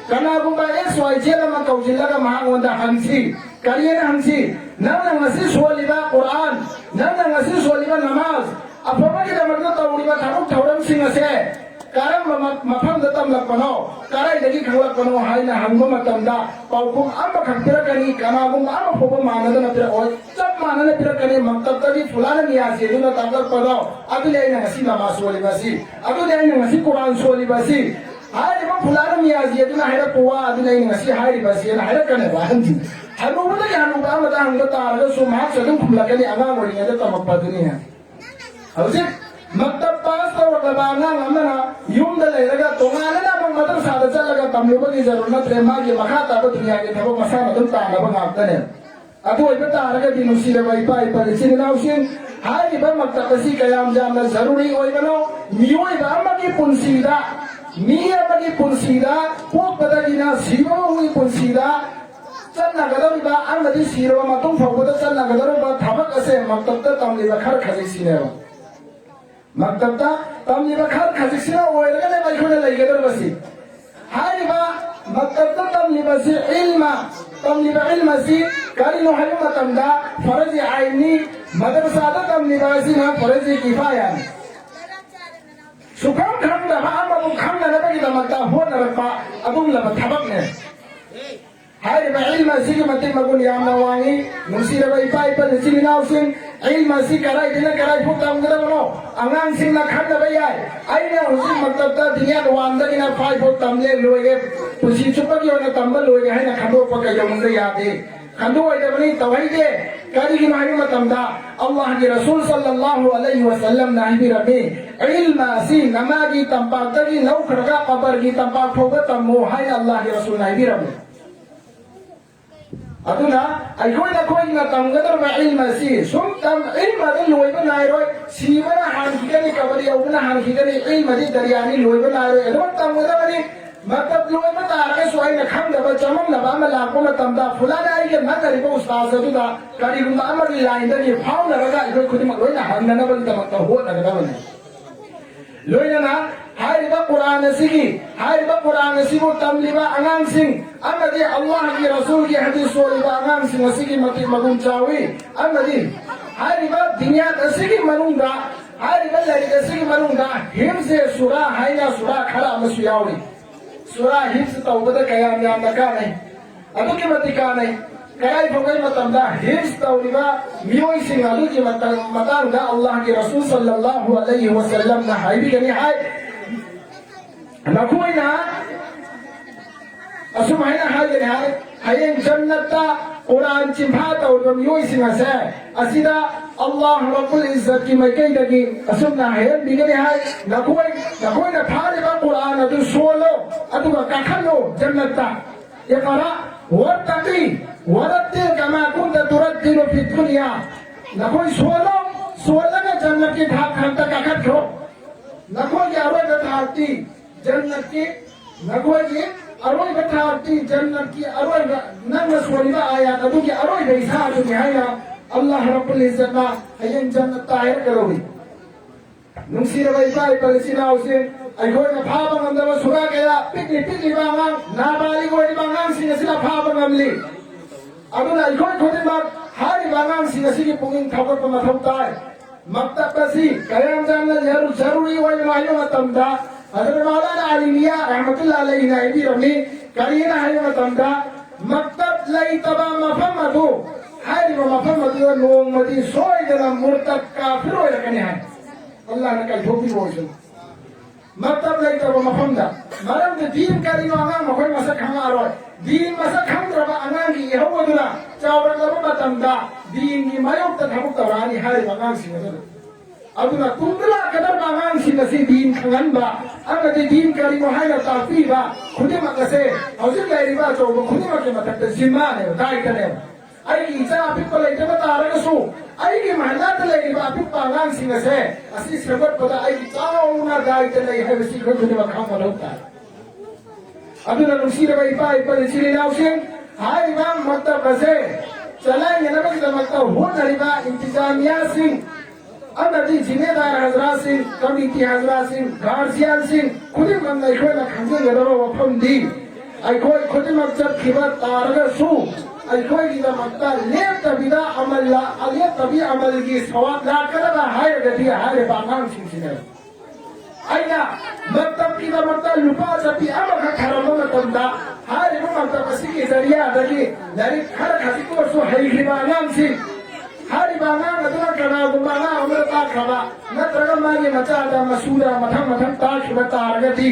ꯀꯅꯥꯒꯨꯝꯕ ꯑꯦꯁ ꯋꯥꯏ ꯖꯦꯠ ꯑꯃ ꯀꯧꯁꯤꯜꯂꯒ ꯃꯍꯥꯛꯉꯣꯟꯗ ꯍꯪꯁꯤ, ꯀꯔꯤꯅ ꯍꯪꯁꯤ? ꯅꯪꯅ ꯉꯁꯤ ꯁꯣꯜꯂꯤꯕ ꯀꯨꯔꯥꯟ, ꯅꯪꯅ ꯉꯁꯤ ꯁꯣꯜꯂꯤꯕ ꯅꯃꯥꯖ, ꯑꯐꯕꯒꯤꯗꯃꯛꯇ ꯇꯧꯔꯤꯕ ꯊꯕꯛ ꯊꯧꯔꯝꯁꯤꯡ ꯑꯁꯦ ꯀꯔꯝꯕ ꯃ-, ꯃꯐꯝꯗ ꯇꯝꯂꯛꯄꯅꯣ, ꯀꯗꯥꯏꯗꯒꯤ ꯈꯪꯂꯛꯄꯅꯣ ꯍꯥꯏꯅ ꯍꯪꯕ ꯃꯇꯝꯗ ꯄꯥꯎꯈꯨꯝ ꯑꯃꯈꯛ ꯄꯤꯔꯛꯀꯅꯤ, ꯀꯅꯥꯒꯨꯝꯕ ꯑꯃ ꯐꯥꯎꯕ ꯃꯥꯟꯅꯗꯅ ꯄꯤꯔꯛꯑꯣꯏ꯫ ꯆꯞ ꯃꯥꯟꯅꯅ ꯄꯤꯔꯛꯀꯅꯤ꯫ ꯃꯛꯇꯕꯇꯒꯤ ꯐꯨꯂꯥꯅ ꯅꯤꯌꯥꯖꯤ ꯑꯗꯨꯅ ꯇꯥꯛꯂꯛꯄꯗꯣ, ꯑꯗꯨꯅꯤ ꯑꯩꯅ ꯉꯁꯤ ꯅꯃꯥꯖ ꯁꯣꯜꯂꯤꯕ ꯑꯁꯤ, ꯑꯗꯨꯅꯤ ꯑꯩꯅ ꯉꯁꯤ ꯀꯨꯔꯥꯟ ꯁꯣꯜꯂꯤꯕ ꯑꯁꯤ꯫ ꯍꯥꯏꯔꯤꯕ ꯐꯨꯂꯥꯅ ꯅꯤꯌꯥꯖꯤ ꯑꯗꯨꯅ ꯍꯥꯏꯔꯛꯄ ꯋꯥ ꯑꯗꯨꯅꯤ ꯑꯩꯅ ꯉꯁꯤ ꯍꯥꯏꯔꯤꯕ ꯑꯁꯤꯅ ꯍꯥꯏꯔꯛꯀꯅꯦꯕ ꯑꯍꯟꯁꯤꯡ꯫ ꯍꯅꯨꯕꯗꯒꯤ ꯍꯅꯨꯕ ꯑꯃꯗ ꯍꯪꯕ ꯇꯥꯔꯒꯁꯨ ꯃꯍꯥꯛꯁꯨ ꯑꯗꯨꯝ ꯈꯨꯝꯂꯛꯀꯅꯤ, ꯑꯉꯥꯡ ꯑꯣꯏꯔꯤꯉꯩꯗ ꯇꯝꯃꯛꯄ ꯑꯗꯨꯅꯤ꯫ ꯍꯧꯖꯤꯛ ꯃꯛꯇꯕ ꯄꯥꯁ ꯇꯧꯔꯛꯂꯕ ꯑꯉꯥꯡ ꯑꯃꯅ ꯌꯨꯝꯗ ꯂꯩꯔꯒ ꯇꯣꯉꯥꯟꯅ ꯑꯃꯨꯛ ꯃꯗꯔꯁꯥꯗ ꯆꯠꯂꯒ ꯇꯝꯂꯨꯕꯒꯤ ꯖꯔꯨꯔ ꯅꯠꯇ꯭ꯔꯦ, ꯃꯥꯒꯤ ꯃꯈꯥ ꯇꯥꯕ ꯗꯨꯅꯤꯌꯥꯒꯤ ꯊꯕꯛ ꯃꯁꯥꯅ ꯑꯗꯨꯝ ꯇꯥꯟꯅꯕ ꯉꯥꯛꯇꯅꯦ꯫ ꯑꯗꯨ ꯑꯣꯏꯕ ꯇꯥꯔꯒꯗꯤ, ꯅꯨꯡꯁꯤꯔꯕ ꯏꯄꯥ ꯏꯄꯥ ꯏꯆꯤꯟ ꯏꯅꯥꯎꯁꯤꯡ, ꯍꯥꯏꯔꯤꯕ ꯃꯛꯇꯕ ꯑꯁꯤ ꯀꯌꯥꯝ ꯌꯥꯝꯅ ꯖꯔꯨꯔꯤ ꯑꯣꯏꯕꯅꯣ? ꯃꯤꯑꯣꯏꯕ ꯑꯃꯒꯤ ꯄꯨꯟꯁꯤꯗ, ꯃꯤ ꯑꯃꯒꯤ ꯄꯨꯟꯁꯤꯗ, ꯄꯣꯛꯄꯗꯒꯤꯅ ꯁꯤꯕ ꯐꯥꯎꯒꯤ ꯄꯨꯟꯁꯤꯗ ꯆꯠꯅꯒꯗꯧꯔꯤꯕ ꯑꯃꯗꯤ ꯁꯤꯔꯕ ꯃꯇꯨꯡ ꯐꯥꯎꯕꯗ ꯆꯠꯅꯒꯗꯧꯔꯤꯕ ꯊꯕꯛ ꯑꯁꯦ ꯃꯛꯇꯕꯇ ꯇꯝꯂꯤꯕ ꯈꯔ ꯈꯖꯤꯛꯁꯤꯅꯦꯕ꯫ ꯃꯛꯇꯕꯇ ꯇꯝꯂꯤꯕ ꯈꯔ ꯈꯖꯤꯛꯁꯤꯅ ꯑꯣꯏꯔꯒꯅꯦꯕ ꯑꯩꯈꯣꯏꯅ ꯂꯩꯒꯗꯧꯔꯤꯕꯁꯤ꯫ ꯍꯥꯏꯔꯤꯕ ꯃꯛꯇꯕꯇ ꯇꯝꯂꯤꯕꯁꯤ ꯏꯜꯃ, ꯇꯝꯂꯤꯕ ꯏꯜꯃ ꯑꯁꯤ ꯀꯔꯤꯅꯣ ꯍꯥꯏꯕ ꯃꯇꯝꯗ ꯐꯔꯖꯤ ꯑꯥꯏꯟꯅꯤ, ꯃꯗꯔꯁꯥꯗ ꯇꯝꯂꯤꯕ ꯑꯁꯤꯅ ꯐꯔꯖꯤ ꯀꯤꯐꯥꯌꯥꯅꯤ꯫ ꯁꯨꯈꯪ ꯈꯪꯗꯕ ꯑꯃꯕꯨ ꯈꯪꯅꯅꯕꯒꯤꯗꯃꯛꯇ ꯍꯣꯠꯅꯔꯛꯄ ꯑꯗꯨꯒꯨꯝꯂꯕ ꯊꯕꯛꯅꯦ꯫ ꯍꯥꯏꯔꯤꯕ ꯏꯜꯃ ꯑꯁꯤꯒꯤ ꯃꯇꯤꯛ ꯃꯒꯨꯟ ꯌꯥꯝꯅ ꯋꯥꯡꯉꯤ꯫ ꯅꯨꯡꯁꯤꯔꯕ ꯏꯄꯥ ꯏꯄꯥ ꯏꯆꯤꯟ ꯏꯅꯥꯎꯁꯤꯡ, ꯏꯜꯃ ꯑꯁꯤ ꯀꯗꯥꯏꯗꯒꯤꯅ ꯀꯗꯥꯏ ꯐꯥꯎ ꯇꯝꯒꯗꯕꯅꯣ? ꯑꯉꯥꯡꯁꯤꯡꯅ ꯈꯪꯅꯕ ꯌꯥꯏ꯫ ꯑꯩꯅ ꯍꯧꯖꯤꯛ ꯃꯛꯇꯕꯇ ꯗꯤꯅꯤꯌꯥ ꯋꯥꯟꯗꯒꯤꯅ ꯐꯥꯏꯚ ꯐꯥꯎ ꯇꯝꯂꯦ, ꯂꯣꯏꯔꯦ, ꯄꯨꯟꯁꯤ ꯆꯨꯞꯄꯒꯤ ꯑꯣꯏꯅ ꯇꯝꯕ ꯂꯣꯏꯔꯦ ꯍꯥꯏꯅ ꯈꯟꯗꯣꯛꯄ ꯀꯩꯗꯧꯅꯨꯡꯗ ꯌꯥꯗꯦ꯫ ꯈꯟꯗꯣꯛꯑꯣꯏꯗꯕꯅꯤ, ꯇꯧꯍꯩꯗꯦ꯫ ꯀꯔꯤꯒꯤꯅꯣ ꯍꯥꯏꯕ ꯃꯇꯝꯗ, ꯑꯜꯂꯥꯍꯒꯤ ꯔꯁꯨꯜ ꯁꯜꯂꯜꯂꯥꯍꯨ ꯑꯂꯩꯍꯤ ꯋꯁꯜꯂꯝꯅ ꯍꯥꯏꯕꯤꯔꯝꯃꯤ, ꯏꯜꯃ ꯑꯁꯤ ꯅꯃꯥꯒꯤ ꯇꯝꯄꯥꯛꯇꯒꯤ ꯂꯧꯈ꯭ꯔꯒ ꯀꯕꯔꯒꯤ ꯇꯝꯄꯥꯛ ꯐꯥꯎꯕ ꯇꯝꯃꯨ ꯍꯥꯏꯅ ꯑꯜꯂꯥꯍꯒꯤ ꯔꯁꯨꯜꯅ ꯍꯥꯏꯕꯤꯔꯝꯃꯤ꯫ ꯑꯗꯨꯅ ꯑꯩꯈꯣꯏꯅ, ꯑꯩꯈꯣꯏꯅ ꯇꯝꯒꯗꯧꯔꯤꯕ ꯏꯜꯃ ꯑꯁꯤ ꯁꯨꯝ ꯇꯝ-, ꯏꯜꯃ ꯑꯗꯨ ꯂꯣꯏꯕ ꯅꯥꯏꯔꯣꯏ, ꯁꯤꯕꯅ ꯍꯥꯟꯈꯤꯒꯅꯤ, ꯀꯕꯔ ꯌꯧꯕꯅ ꯍꯥꯟꯈꯤꯒꯅꯤ, ꯏꯜꯃꯗꯤ ꯗꯔꯤꯌꯥꯅꯤ, ꯂꯣꯏꯕ ꯅꯥꯏꯔꯣꯏ, ꯑꯗꯨꯃꯛ ꯇꯝꯒꯗꯕꯅꯤ꯫ ꯃꯇꯝ ꯂꯣꯏꯕ ꯇꯥꯔꯒꯁꯨ ꯑꯩꯅ ꯈꯪꯗꯕ ꯆꯃꯝꯅꯕ ꯑꯃ ꯂꯥꯛꯄ ꯃꯇꯝꯗ ꯐꯨꯂꯥꯅ ꯑꯩꯒ ꯅꯛꯅꯔꯤꯕ ꯎꯁꯇꯥꯖ ꯑꯗꯨꯗ ꯀꯔꯤꯒꯨꯝꯕ ꯑꯃꯒꯤ ꯂꯥꯏꯟꯗꯒꯤ ꯐꯥꯎꯅꯔꯒ ꯑꯩꯈꯣꯏ ꯈꯨꯗꯤꯡꯃꯛ ꯂꯣꯏꯅ ꯍꯪꯅꯅꯕꯒꯤꯗꯃꯛꯇ ꯍꯣꯠꯅꯒꯗꯕꯅꯤ꯫ ꯂꯣꯏꯅꯅ ꯍꯥꯏꯔꯤꯕ ꯀꯨꯔꯥꯟ ꯑꯁꯤꯒꯤ, ꯍꯥꯏꯔꯤꯕ ꯀꯨꯔꯥꯟ ꯑꯁꯤꯕꯨ ꯇꯝꯂꯤꯕ ꯑꯉꯥꯡꯁꯤꯡ ꯑꯃꯗꯤ ꯑꯜꯂꯥꯍꯒꯤ ꯔꯁꯨꯜꯒꯤ ꯍꯗꯤꯁ ꯁꯣꯜꯂꯤꯕ ꯑꯉꯥꯡꯁꯤꯡ ꯑꯁꯤꯒꯤ ꯃꯇꯤꯛ ꯃꯒꯨꯟ ꯆꯥꯎꯏ꯫ ꯑꯃꯗꯤ ꯍꯥꯏꯔꯤꯕ ꯗꯤꯅꯤꯌꯥꯠ ꯑꯁꯤꯒꯤ ꯃꯅꯨꯡꯗ, ꯍꯥꯏꯔꯤꯕ ꯂꯥꯏꯔꯤꯛ ꯑꯁꯤꯒꯤ ꯃꯅꯨꯡꯗ ꯍꯤꯝꯖꯦ ꯁꯨꯔꯥ ꯍꯥꯏꯅ ꯁꯨꯔꯥ ꯈꯔ ꯑꯃꯁꯨ ꯌꯥꯎꯔꯤ꯫ ꯁꯨꯔꯥ ꯍꯤꯐꯖ ꯇꯧꯕꯗ ꯀꯌꯥꯝ ꯌꯥꯝꯅ ꯀꯥꯟꯅꯩ, ꯑꯗꯨꯛꯀꯤ ꯃꯇꯤꯛ ꯀꯥꯟꯅꯩ꯫ ꯀꯗꯥꯏ ꯐꯥꯎꯕꯒꯤ ꯃꯇꯝꯗ ꯍꯤꯐꯖ ꯇꯧꯔꯤꯕ ꯃꯤꯑꯣꯏꯁꯤꯡ ꯑꯗꯨꯒꯤ ꯃꯇꯥꯡ-, ꯃꯇꯥꯡꯗ ꯑꯜꯂꯥꯍꯒꯤ ꯔꯁꯨꯜ ꯁꯜꯂꯜꯂꯥꯍꯨ ꯑꯂꯩꯍꯤ ꯋꯁꯜꯂꯝꯅ ꯍꯥꯏꯕꯤꯒꯅꯤ ꯍꯥꯏ, ꯅꯈꯣꯏꯅ ꯑꯁꯨꯃꯥꯏꯅ ꯍꯥꯏꯒꯅꯤ ꯍꯥꯏ, ꯍꯌꯦꯡ ꯖꯟꯅꯠꯇ ꯀꯨꯔꯥꯟ ꯆꯤꯟꯐꯥ ꯇꯧꯔꯤꯕ ꯃꯤꯑꯣꯏꯁꯤꯡ ꯑꯁꯦ ꯑꯁꯤꯗ ꯑꯜꯂꯥꯍ ꯔꯕꯨꯜ ꯏꯖꯠꯀꯤ ꯃꯥꯏꯀꯩꯗꯒꯤ ꯑꯁꯨꯝꯅ ꯍꯥꯏꯍꯟꯕꯤꯒꯅꯤ ꯍꯥꯏ, ꯅꯈꯣꯏ, ꯅꯈꯣꯏꯅ ꯐꯥꯔꯤꯕ ꯀꯨꯔꯥꯟ ꯑꯗꯨ ꯁꯣꯜꯂꯣ, ꯑꯗꯨꯒ ꯀꯥꯈꯠꯂꯣ ꯖꯟꯅꯠꯇ꯫ اقرأ وارتقي ورتل كما كنت ترتل في الدنيا. ꯅꯈꯣꯏ ꯁꯣꯜꯂꯣ, ꯁꯣꯜꯂꯒ ꯖꯟꯅꯠꯀꯤ ꯊꯥꯛ ꯊꯥꯛꯇ ꯀꯥꯈꯠꯈ꯭ꯔꯣ꯫ ꯅꯈꯣꯏꯒꯤ ꯑꯔꯣꯏꯕ ꯊꯥꯛꯇꯤ ꯖꯟꯅꯠꯀꯤ, ꯅꯈꯣꯏꯒꯤ ꯑꯔꯣꯏꯕ ꯊꯥꯛꯇꯤ ꯖꯟꯅꯠꯀꯤ ꯑꯔꯣꯏꯕ, ꯅꯪꯅ ꯁꯣꯜꯂꯤꯕ ꯑꯥꯌꯥꯠ ꯑꯗꯨꯒꯤ ꯑꯔꯣꯏꯕ ꯍꯤꯁꯥ ꯑꯗꯨꯅꯤ ꯍꯥꯏꯅ ꯑꯜꯂꯥꯍ ꯔꯕꯨꯜ ꯏꯖꯠꯅ ꯍꯌꯦꯡ ꯖꯟꯅꯠꯇ ꯍꯥꯏꯔꯛꯀꯗꯧꯔꯤ꯫ ꯅꯨꯡꯁꯤꯔꯕ ꯏꯄꯥ ꯏꯄꯥ ꯏꯆꯤꯟ ꯏꯅꯥꯎꯁꯤꯡ, ꯑꯩꯈꯣꯏꯅ ꯐꯥꯕ ꯉꯝꯗꯕ ꯁꯨꯔꯥ ꯀꯌꯥ, ꯄꯤꯛꯂꯤ ꯄꯤꯛꯂꯤꯕ ꯑꯉꯥꯡ, ꯅꯥꯕꯥꯂꯤꯒ ꯑꯣꯏꯔꯤꯕ ꯑꯉꯥꯡꯁꯤꯡ ꯑꯁꯤꯅ ꯐꯥꯕ ꯉꯝꯂꯤ꯫ ꯑꯗꯨꯅ ꯑꯩꯈꯣꯏ ꯈꯨꯗꯤꯡꯃꯛ ꯍꯥꯏꯔꯤꯕ ꯑꯉꯥꯡꯁꯤꯡ ꯑꯁꯤꯒꯤ ꯄꯨꯛꯅꯤꯡ ꯊꯧꯒꯠꯄ ꯃꯊꯧ ꯇꯥꯏ꯫ ꯃꯛꯇꯕ ꯑꯁꯤ ꯀꯌꯥꯝ ꯌꯥꯝꯅ ꯖꯔꯨ-, ꯖꯔꯨꯔꯤ ꯑꯣꯏꯕꯅꯣ ꯍꯥꯏꯕ ꯃꯇꯝꯗ, ꯍꯖꯔꯠ ꯃꯧꯂꯥꯅꯥ ꯑꯂꯤ ꯃꯤꯌꯥ ꯔꯍꯃꯇꯨꯜꯂꯥꯍꯤ ꯑꯂꯩꯍꯤꯅ ꯍꯥꯏꯕꯤꯔꯝꯃꯤ꯫ ꯀꯔꯤꯅ ꯍꯥꯏꯕ ꯃꯇꯝꯗ, ꯃꯛꯇꯕ ꯂꯩꯇꯕ ꯃꯐꯝ ꯑꯗꯨ, ꯍꯥꯏꯔꯤꯕ ꯃꯐꯝ ꯑꯗꯨꯗ ꯅꯣꯡꯃꯗꯤ ꯁꯣꯏꯗꯅ ꯃꯨꯔꯇꯗ ꯀꯥꯐꯤꯔ ꯑꯣꯏꯔꯛꯀꯅꯤ ꯍꯥꯏ꯫ ꯑꯜꯂꯥꯍꯅ ꯀꯥꯏꯊꯣꯛꯄꯤꯕ ꯑꯣꯏꯁꯅꯨ꯫ ꯃꯛꯇꯕ ꯂꯩꯇꯕ ꯃꯐꯝꯗ꯫ ꯃꯔꯝꯗꯤ ꯗꯤꯟ ꯀꯔꯤꯅꯣ ꯑꯉꯥꯡ ꯃꯈꯣꯏ ꯃꯁꯛ ꯈꯪꯉꯛꯑꯔꯣꯏ꯫ ꯗꯤꯟ ꯃꯁꯛ ꯈꯪꯗ꯭ꯔꯕ ꯑꯉꯥꯡꯒꯤ ꯏꯍꯧ ꯑꯗꯨꯅ ꯆꯥꯎꯔꯛꯂꯕ ꯃꯇꯝꯗ ꯗꯤꯟꯒꯤ ꯃꯥꯌꯣꯛꯇ ꯊꯕꯛ ꯇꯧꯔꯛꯑꯅꯤ ꯍꯥꯏꯔꯤꯕ ꯑꯉꯥꯡꯁꯤꯡ ꯑꯗꯨꯅ꯫ ꯑꯗꯨꯅ ꯇꯨꯡꯗ ꯂꯥꯛꯀꯗꯧꯔꯤꯕ ꯑꯉꯥꯡꯁꯤꯡ ꯑꯁꯤ ꯗꯤꯟ ꯈꯪꯍꯟꯕ ꯑꯃꯗꯤ ꯗꯤꯟ ꯀꯔꯤꯅꯣ ꯍꯥꯏꯅ ꯇꯥꯛꯄꯤꯕ ꯈꯨꯗꯤꯡꯃꯛ ꯑꯁꯦ ꯍꯧꯖꯤꯛ ꯂꯩꯔꯤꯕ ꯑꯆꯧꯕ ꯈꯨꯗꯤꯡꯃꯛꯀꯤ ꯃꯊꯛꯇ ꯖꯤꯝꯃꯥꯅꯦꯕ, ꯗꯥꯏꯇꯅꯦꯕ꯫ ꯑꯩꯒꯤ ꯏꯆꯥ ꯑꯄꯤꯛꯄ ꯂꯩꯇꯕ ꯇꯥꯔꯒꯁꯨ, ꯑꯩꯒꯤ ꯃꯍꯜꯂꯥꯗ ꯂꯩꯔꯤꯕ ꯑꯄꯤꯛꯄ ꯑꯉꯥꯡꯁꯤꯡ ꯑꯁꯦ, ꯑꯁꯤ ꯁꯦꯝꯒꯠꯄꯗ ꯑꯩꯒꯤ ꯆꯥꯎꯅ ꯗꯥꯏꯇ ꯂꯩ ꯍꯥꯏꯕꯁꯤ ꯑꯩꯈꯣꯏ ꯈꯨꯗꯤꯡꯃꯛ ꯈꯪꯕ ꯃꯊꯧ ꯇꯥꯏ꯫ ꯑꯗꯨꯅ ꯅꯨꯡꯁꯤꯔꯕ ꯏꯄꯥ ꯏꯄꯥ ꯏꯆꯤꯜ ꯏꯅꯥꯎꯁꯤꯡ, ꯍꯥꯏꯔꯤꯕ ꯃꯛꯇꯕ ꯑꯁꯦ ꯆꯂꯥꯏꯅꯅꯕꯒꯤꯗꯃꯛꯇ ꯍꯣꯠꯅꯔꯤꯕ ꯏꯟꯇꯤꯖꯥꯃꯤꯌꯥꯁꯤꯡ ꯑꯃꯗꯤ ꯖꯤꯃꯦꯗꯥꯔ ꯍꯖꯔꯥꯁꯤꯡ, ꯀꯃꯤꯇꯤ ꯍꯖꯔꯥꯁꯤꯡ, ꯒꯥꯔꯖꯤꯌꯥꯟꯁꯤꯡ ꯈꯨꯗꯤꯡꯃꯛꯅ ꯑꯩꯈꯣꯏꯅ ꯈꯪꯖꯤꯟꯒꯗꯕ ꯋꯥꯐꯝꯗꯤ, ꯑꯩꯈꯣꯏ ꯈꯨꯗꯤꯡꯃꯛ ꯆꯠꯈꯤꯕ ꯇꯥꯔꯒꯁꯨ ꯑꯩꯈꯣꯏꯒꯤꯗꯃꯛꯇ ꯂꯦꯞꯇꯕꯤꯗ ꯑꯃꯜ ꯂꯥ-, ꯂꯦꯞꯇꯕꯤ ꯑꯃꯜꯒꯤ ꯁꯋꯥꯕ ꯂꯥꯛꯀꯗꯕ ꯍꯥꯏꯔꯒꯗꯤ ꯍꯥꯏꯔꯤꯕ ꯑꯉꯥꯡꯁꯤꯡꯁꯤꯅꯦꯕ꯫ ꯑꯩꯅ ꯃꯛꯇꯕꯀꯤꯗꯃꯛꯇ ꯂꯨꯄꯥ ꯆꯠꯄꯤ ꯑꯃꯈꯛ ꯊꯥꯔꯝꯕ ꯃꯇꯝꯗ, ꯍꯥꯏꯔꯤꯕ ꯃꯛꯇꯕ ꯑꯁꯤꯒꯤ ꯖꯔꯤꯌꯥꯗꯒꯤ ꯂꯥꯏꯔꯤꯛ ꯈꯔ ꯈꯖꯤꯛꯇ ꯑꯣꯏꯔꯁꯨ ꯍꯩꯈꯤꯕ ꯑꯉꯥꯡꯁꯤꯡ, ꯍꯥꯏꯔꯤꯕ ꯑꯉꯥꯡ ꯑꯗꯨꯅ ꯀꯅꯥꯒꯨꯝꯕ ꯑꯉꯥꯡ ꯑꯃꯗ ꯇꯥꯛꯈ꯭ꯔꯕ ꯅꯠꯇ꯭ꯔꯒ ꯃꯥꯒꯤ ꯃꯆꯥꯗ, ꯃꯁꯨꯗ ꯃꯊꯪ ꯃꯊꯪ ꯇꯥꯛꯈꯤꯕ ꯇꯥꯔꯒꯗꯤ,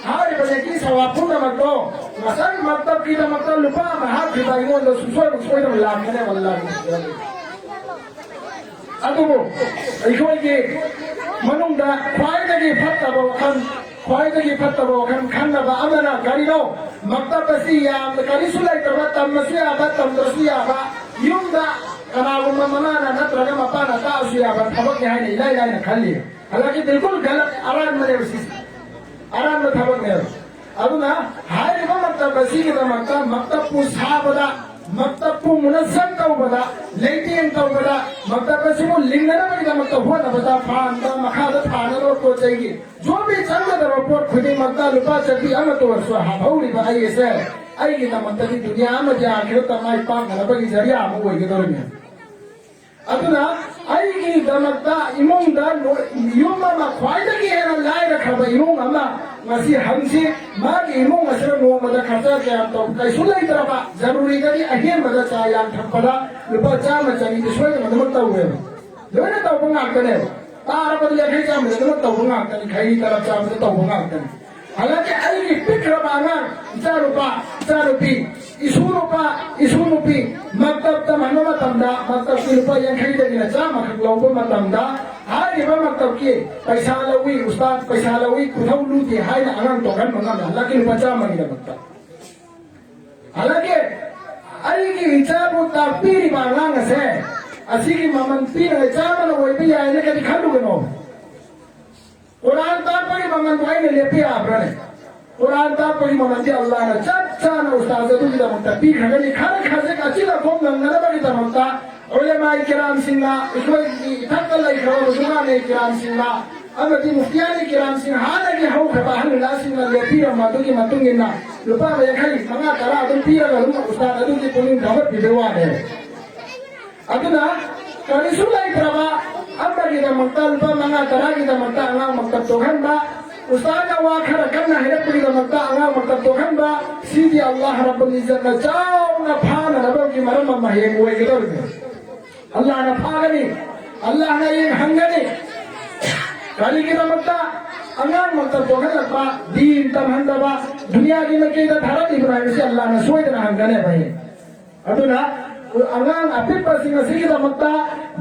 ꯍꯥꯏꯔꯤꯕ ꯅꯦꯀꯤ ꯁꯋꯥꯕ ꯄꯨꯝꯅꯃꯛꯇꯣ ꯉꯁꯥꯏ ꯃꯛꯇꯕꯀꯤꯗꯃꯛꯇ ꯂꯨꯄꯥ ꯑꯃ ꯍꯥꯞꯈꯤꯕ ꯑꯩꯉꯣꯟꯗ ꯁꯨꯡꯁꯣꯏ ꯁꯣꯏꯗꯅ ꯂꯥꯛꯀꯅꯦꯕ꯫ ꯑꯗꯨꯕꯨ ꯑꯩꯈꯣꯏꯒꯤ ꯃꯅꯨꯡꯗ ꯈ꯭ꯋꯥꯏꯗꯒꯤ ꯐꯠꯇꯕ ꯋꯥꯈꯜ, ꯈ꯭ꯋꯥꯏꯗꯒꯤ ꯐꯠꯇꯕ ꯋꯥꯈꯜ ꯈꯟꯅꯕ ꯑꯃꯅ ꯀꯔꯤꯅꯣ? ꯃꯛꯇꯕ ꯑꯁꯤ ꯌꯥꯝꯅ ꯀꯔꯤꯁꯨ ꯂꯩꯇꯕ, ꯇꯝꯃꯁꯨ ꯌꯥꯕ, ꯇꯝꯗ꯭ꯔꯁꯨ ꯌꯥꯕ, ꯌꯨꯝꯗ ꯀꯅꯥꯒꯨꯝꯕ ꯃꯃꯥꯅ ꯅꯠꯇ꯭ꯔꯒ ꯃꯄꯥꯅ ꯇꯥꯛꯑꯁꯨ ꯌꯥꯕ ꯊꯕꯛꯅꯤ ꯍꯥꯏꯅ ꯏꯂꯥꯏ ꯂꯥꯏꯅ ꯈꯜꯂꯤ꯫ ꯍꯥꯏꯂꯥꯟꯀꯤ ꯕꯤꯜꯀꯨꯜ ꯒꯂꯠ, ꯑꯔꯥꯟꯕꯅꯦꯕ ꯁꯤꯁꯦ꯫ ꯑꯔꯥꯟꯕ ꯊꯕꯛꯅꯦꯕ꯫ ꯑꯗꯨꯅ ꯍꯥꯏꯔꯤꯕ ꯃꯛꯇꯕ ꯑꯁꯤꯒꯤꯗꯃꯛꯇ ꯃꯛꯇꯕꯄꯨ ꯁꯥꯕꯗ, ꯃꯛꯇꯕꯄꯨ ꯃꯨꯅꯖꯝ ꯇꯧꯕꯗ, ꯂꯩꯇꯦꯡ ꯇꯧꯕꯗ, ꯃꯛꯇꯕ ꯑꯁꯤꯕꯨ ꯂꯤꯡꯅꯅꯕꯒꯤꯗꯃꯛꯇ ꯍꯣꯠꯅꯕꯗ, ꯐꯥꯟꯗ, ꯃꯈꯥꯗ ꯊꯥꯅꯅꯕ ꯄꯣꯠ ꯆꯩꯒꯤ ꯖꯣꯝꯕꯤ ꯆꯪꯒꯗꯕ ꯄꯣꯠ ꯈꯨꯗꯤꯡꯃꯛꯇ ꯂꯨꯄꯥ ꯆꯠꯄꯤ ꯑꯃꯠꯇ ꯑꯣꯏꯔꯁꯨ ꯍꯥꯞꯍꯧꯔꯤꯕ ꯑꯩ ꯑꯁꯦ ꯑꯩꯒꯤꯗꯃꯛꯇꯗꯤ ꯗꯨꯅꯤꯌꯥ ꯑꯃꯗꯤ ꯑꯥꯈꯤꯔꯠꯇ ꯃꯥꯏ ꯄꯥꯛꯅꯅꯕꯒꯤ ꯖꯔꯤꯌꯥ ꯑꯃ ꯑꯣꯏꯒꯗꯧꯔꯤꯕꯅꯤ꯫ ꯑꯗꯨꯅ ꯑꯩꯒꯤꯗꯃꯛꯇ ꯏꯃꯨꯡꯗ ꯂꯣꯏ-, ꯌꯨꯝ ꯑꯃ ꯈ꯭ꯋꯥꯏꯗꯒꯤ ꯍꯦꯟꯅ ꯂꯥꯏꯔꯈ꯭ꯔꯕ ꯏꯃꯨꯡ ꯑꯃ ꯉꯁꯤ ꯍꯪꯁꯤ, ꯃꯥꯒꯤ ꯏꯃꯨꯡ ꯑꯁꯤꯗ ꯅꯣꯡꯃꯗ ꯈꯔꯆ ꯀꯌꯥꯝ ꯇꯧ, ꯀꯩꯁꯨ ꯂꯩꯇ꯭ꯔꯕ, ꯖꯔꯨꯔꯤꯗꯒꯤ ꯑꯍꯦꯟꯕꯗ ꯆꯥ ꯌꯥꯝ ꯊꯛꯄꯗ ꯂꯨꯄꯥ ꯆꯥꯝꯃ ꯆꯅꯤꯗꯤ ꯁꯣꯏꯗꯅ ꯑꯗꯨꯃꯛ ꯇꯧꯋꯦꯕ꯫ ꯂꯣꯏꯅ ꯇꯧꯕ ꯉꯥꯛꯇꯅꯦꯕ꯫ ꯇꯥꯔꯕꯗ ꯌꯥꯡꯈꯩ ꯆꯥꯝꯃꯗ ꯑꯗꯨꯃꯛ ꯇꯧꯕ ꯉꯥꯛꯇꯅꯤ, ꯈꯩꯔꯤ ꯇꯂꯞ ꯆꯥꯕꯗ ꯇꯧꯕ ꯉꯥꯛꯇꯅꯤ꯫ ꯍꯟꯗꯛꯀꯤ ꯑꯩꯒꯤ ꯄꯤꯛꯈ꯭ꯔꯕ ꯑꯉꯥꯡ, ꯏꯆꯥꯅꯨꯄꯥ, ꯏꯆꯥꯅꯨꯄꯤ, ꯏꯁꯨ ꯅꯨꯄꯥ, ꯏꯁꯨ ꯅꯨꯄꯤ, ꯃꯛꯇꯕ ꯇꯝꯍꯟꯕ ꯃꯇꯝꯗ, ꯃꯛꯇꯕꯀꯤ ꯂꯨꯄꯥ ꯌꯥꯡꯈꯩꯗꯒꯤꯅ ꯆꯥꯝꯃꯈꯛ ꯂꯧꯕ ꯃꯇꯝꯗ, ꯍꯥꯏꯔꯤꯕ ꯃꯛꯇꯕꯀꯤ ꯄꯩꯁꯥ ꯂꯧꯏ, ꯎꯁꯇꯥꯗ ꯄꯩꯁꯥ ꯂꯧꯏ, ꯈꯨꯊꯧ ꯂꯨꯗꯦ ꯍꯥꯏꯅ ꯑꯉꯥꯡ ꯇꯣꯛꯍꯟꯕ ꯉꯝꯃꯤ, ꯍꯟꯗꯛꯀꯤ ꯂꯨꯄꯥ ꯆꯥꯝꯃꯒꯤꯗꯃꯛꯇ꯫ ꯍꯟꯗꯛꯀꯤ ꯑꯩꯒꯤ ꯏꯆꯥꯕꯨ ꯇꯥꯛꯄꯤꯔꯤꯕ ꯑꯉꯥꯡ ꯑꯁꯦ, ꯑꯁꯤꯒꯤ ꯃꯃꯜ ꯄꯤꯔꯒ ꯆꯥꯝꯃꯅ ꯑꯣꯏꯕ ꯌꯥꯏꯅ ꯀꯔꯤ ꯈꯜꯂꯨꯒꯅꯣ? ꯀꯨꯔꯥꯟ ꯇꯥꯛꯄꯒꯤ ꯃꯃꯜꯕꯨ ꯑꯩꯅ ꯂꯦꯞꯄ ꯌꯥꯕ꯭ꯔꯥꯅꯦ? ꯀꯨꯔꯥꯟ ꯇꯥꯛꯄꯒꯤ ꯃꯃꯜꯗꯤ ꯑꯜꯂꯥꯍꯅ ꯆꯞ ꯆꯥꯅ ꯎꯁꯇꯥꯖ ꯑꯗꯨꯒꯤꯗꯃꯛꯇ ꯄꯤꯈ꯭ꯔꯒꯅꯤ꯫ ꯈꯔ ꯈꯖꯤꯛ ꯑꯆꯤꯜ ꯑꯀꯣꯝ ꯅꯪꯅꯅꯕꯒꯤꯗꯃꯛꯇ ꯎꯂꯦꯃꯥꯏ ꯀꯤꯔꯥꯝꯁꯤꯡꯅ, ꯑꯩꯈꯣꯏꯒꯤ ꯏꯊꯛꯇ ꯂꯩꯈ꯭ꯔꯕ ꯕꯨꯖꯨꯔꯒꯥꯅꯦ ꯀꯤꯔꯥꯝꯁꯤꯡꯅ ꯑꯃꯗꯤ ꯃꯨꯐꯇꯤꯌꯥꯅꯦ ꯀꯤꯔꯥꯝꯁꯤꯡ, ꯍꯥꯟꯅꯒꯤ ꯍꯧꯈ꯭ꯔꯕ ꯑꯍꯜ ꯎꯂꯥꯁꯤꯡꯅ ꯂꯦꯞꯄꯤꯔꯝꯕ ꯑꯗꯨꯒꯤ ꯃꯇꯨꯡ ꯏꯟꯅ ꯂꯨꯄꯥ ꯌꯥꯡꯈꯩ, ꯃꯉꯥ, ꯇꯔꯥ ꯑꯗꯨꯝ ꯄꯤꯔꯒ ꯑꯗꯨꯝ ꯎꯁꯇꯥꯗ ꯑꯗꯨꯒꯤ ꯄꯨꯛꯅꯤꯡ ꯊꯧꯒꯠꯄꯤꯕꯒꯤ ꯋꯥꯅꯦꯕ꯫ ꯑꯗꯨꯅ ꯀꯔꯤꯁꯨ ꯂꯩꯇ꯭ꯔꯕ ꯑꯃꯒꯤꯗꯃꯛꯇ, ꯂꯨꯄꯥ ꯃꯉꯥ ꯇꯔꯥꯒꯤꯗꯃꯛꯇ ꯑꯉꯥꯡ ꯃꯛꯇꯕ ꯇꯣꯛꯍꯟꯕ, ꯎꯁꯇꯥꯗꯅ ꯋꯥ ꯈꯔ ꯀꯟꯅ ꯍꯥꯏꯔꯛꯄꯒꯤꯗꯃꯛꯇ ꯑꯉꯥꯡ ꯃꯛꯇꯕ ꯇꯣꯛꯍꯟꯕ, ꯁꯤꯗꯤ ꯑꯜꯂꯥꯍ ꯔꯕꯨꯜ ꯏꯖꯠꯅ ꯆꯥꯎꯅ ꯐꯥꯅꯅꯕꯒꯤ ꯃꯔꯝ ꯑꯃ ꯍꯌꯦꯡ ꯑꯣꯏꯒꯗꯧꯔꯤꯕꯅꯤ꯫ ꯑꯜꯂꯥꯍꯅ ꯐꯥꯒꯅꯤ, ꯑꯜꯂꯥꯍꯅ ꯍꯌꯦꯡ ꯍꯪꯒꯅꯤ꯫ ꯀꯔꯤꯒꯤꯗꯃꯛꯇ ꯑꯉꯥꯡ ꯃꯛꯇꯕ ꯇꯣꯛꯍꯜꯂꯛꯄ, ꯗꯤꯟ ꯇꯝꯍꯟꯗꯕ, ꯗꯨꯅꯤꯌꯥꯒꯤ ꯃꯥꯏꯀꯩꯗ ꯊꯥꯔꯛꯂꯤꯕꯅꯣ ꯍꯥꯏꯕꯁꯤ ꯑꯜꯂꯥꯍꯅ ꯁꯣꯏꯗꯅ ꯍꯪꯒꯅꯦꯕ ꯍꯌꯦꯡ꯫ ꯑꯗꯨꯅ ꯑꯉꯥꯡ ꯑꯄꯤꯛꯄꯁꯤꯡ ꯑꯁꯤꯒꯤꯗꯃꯛꯇ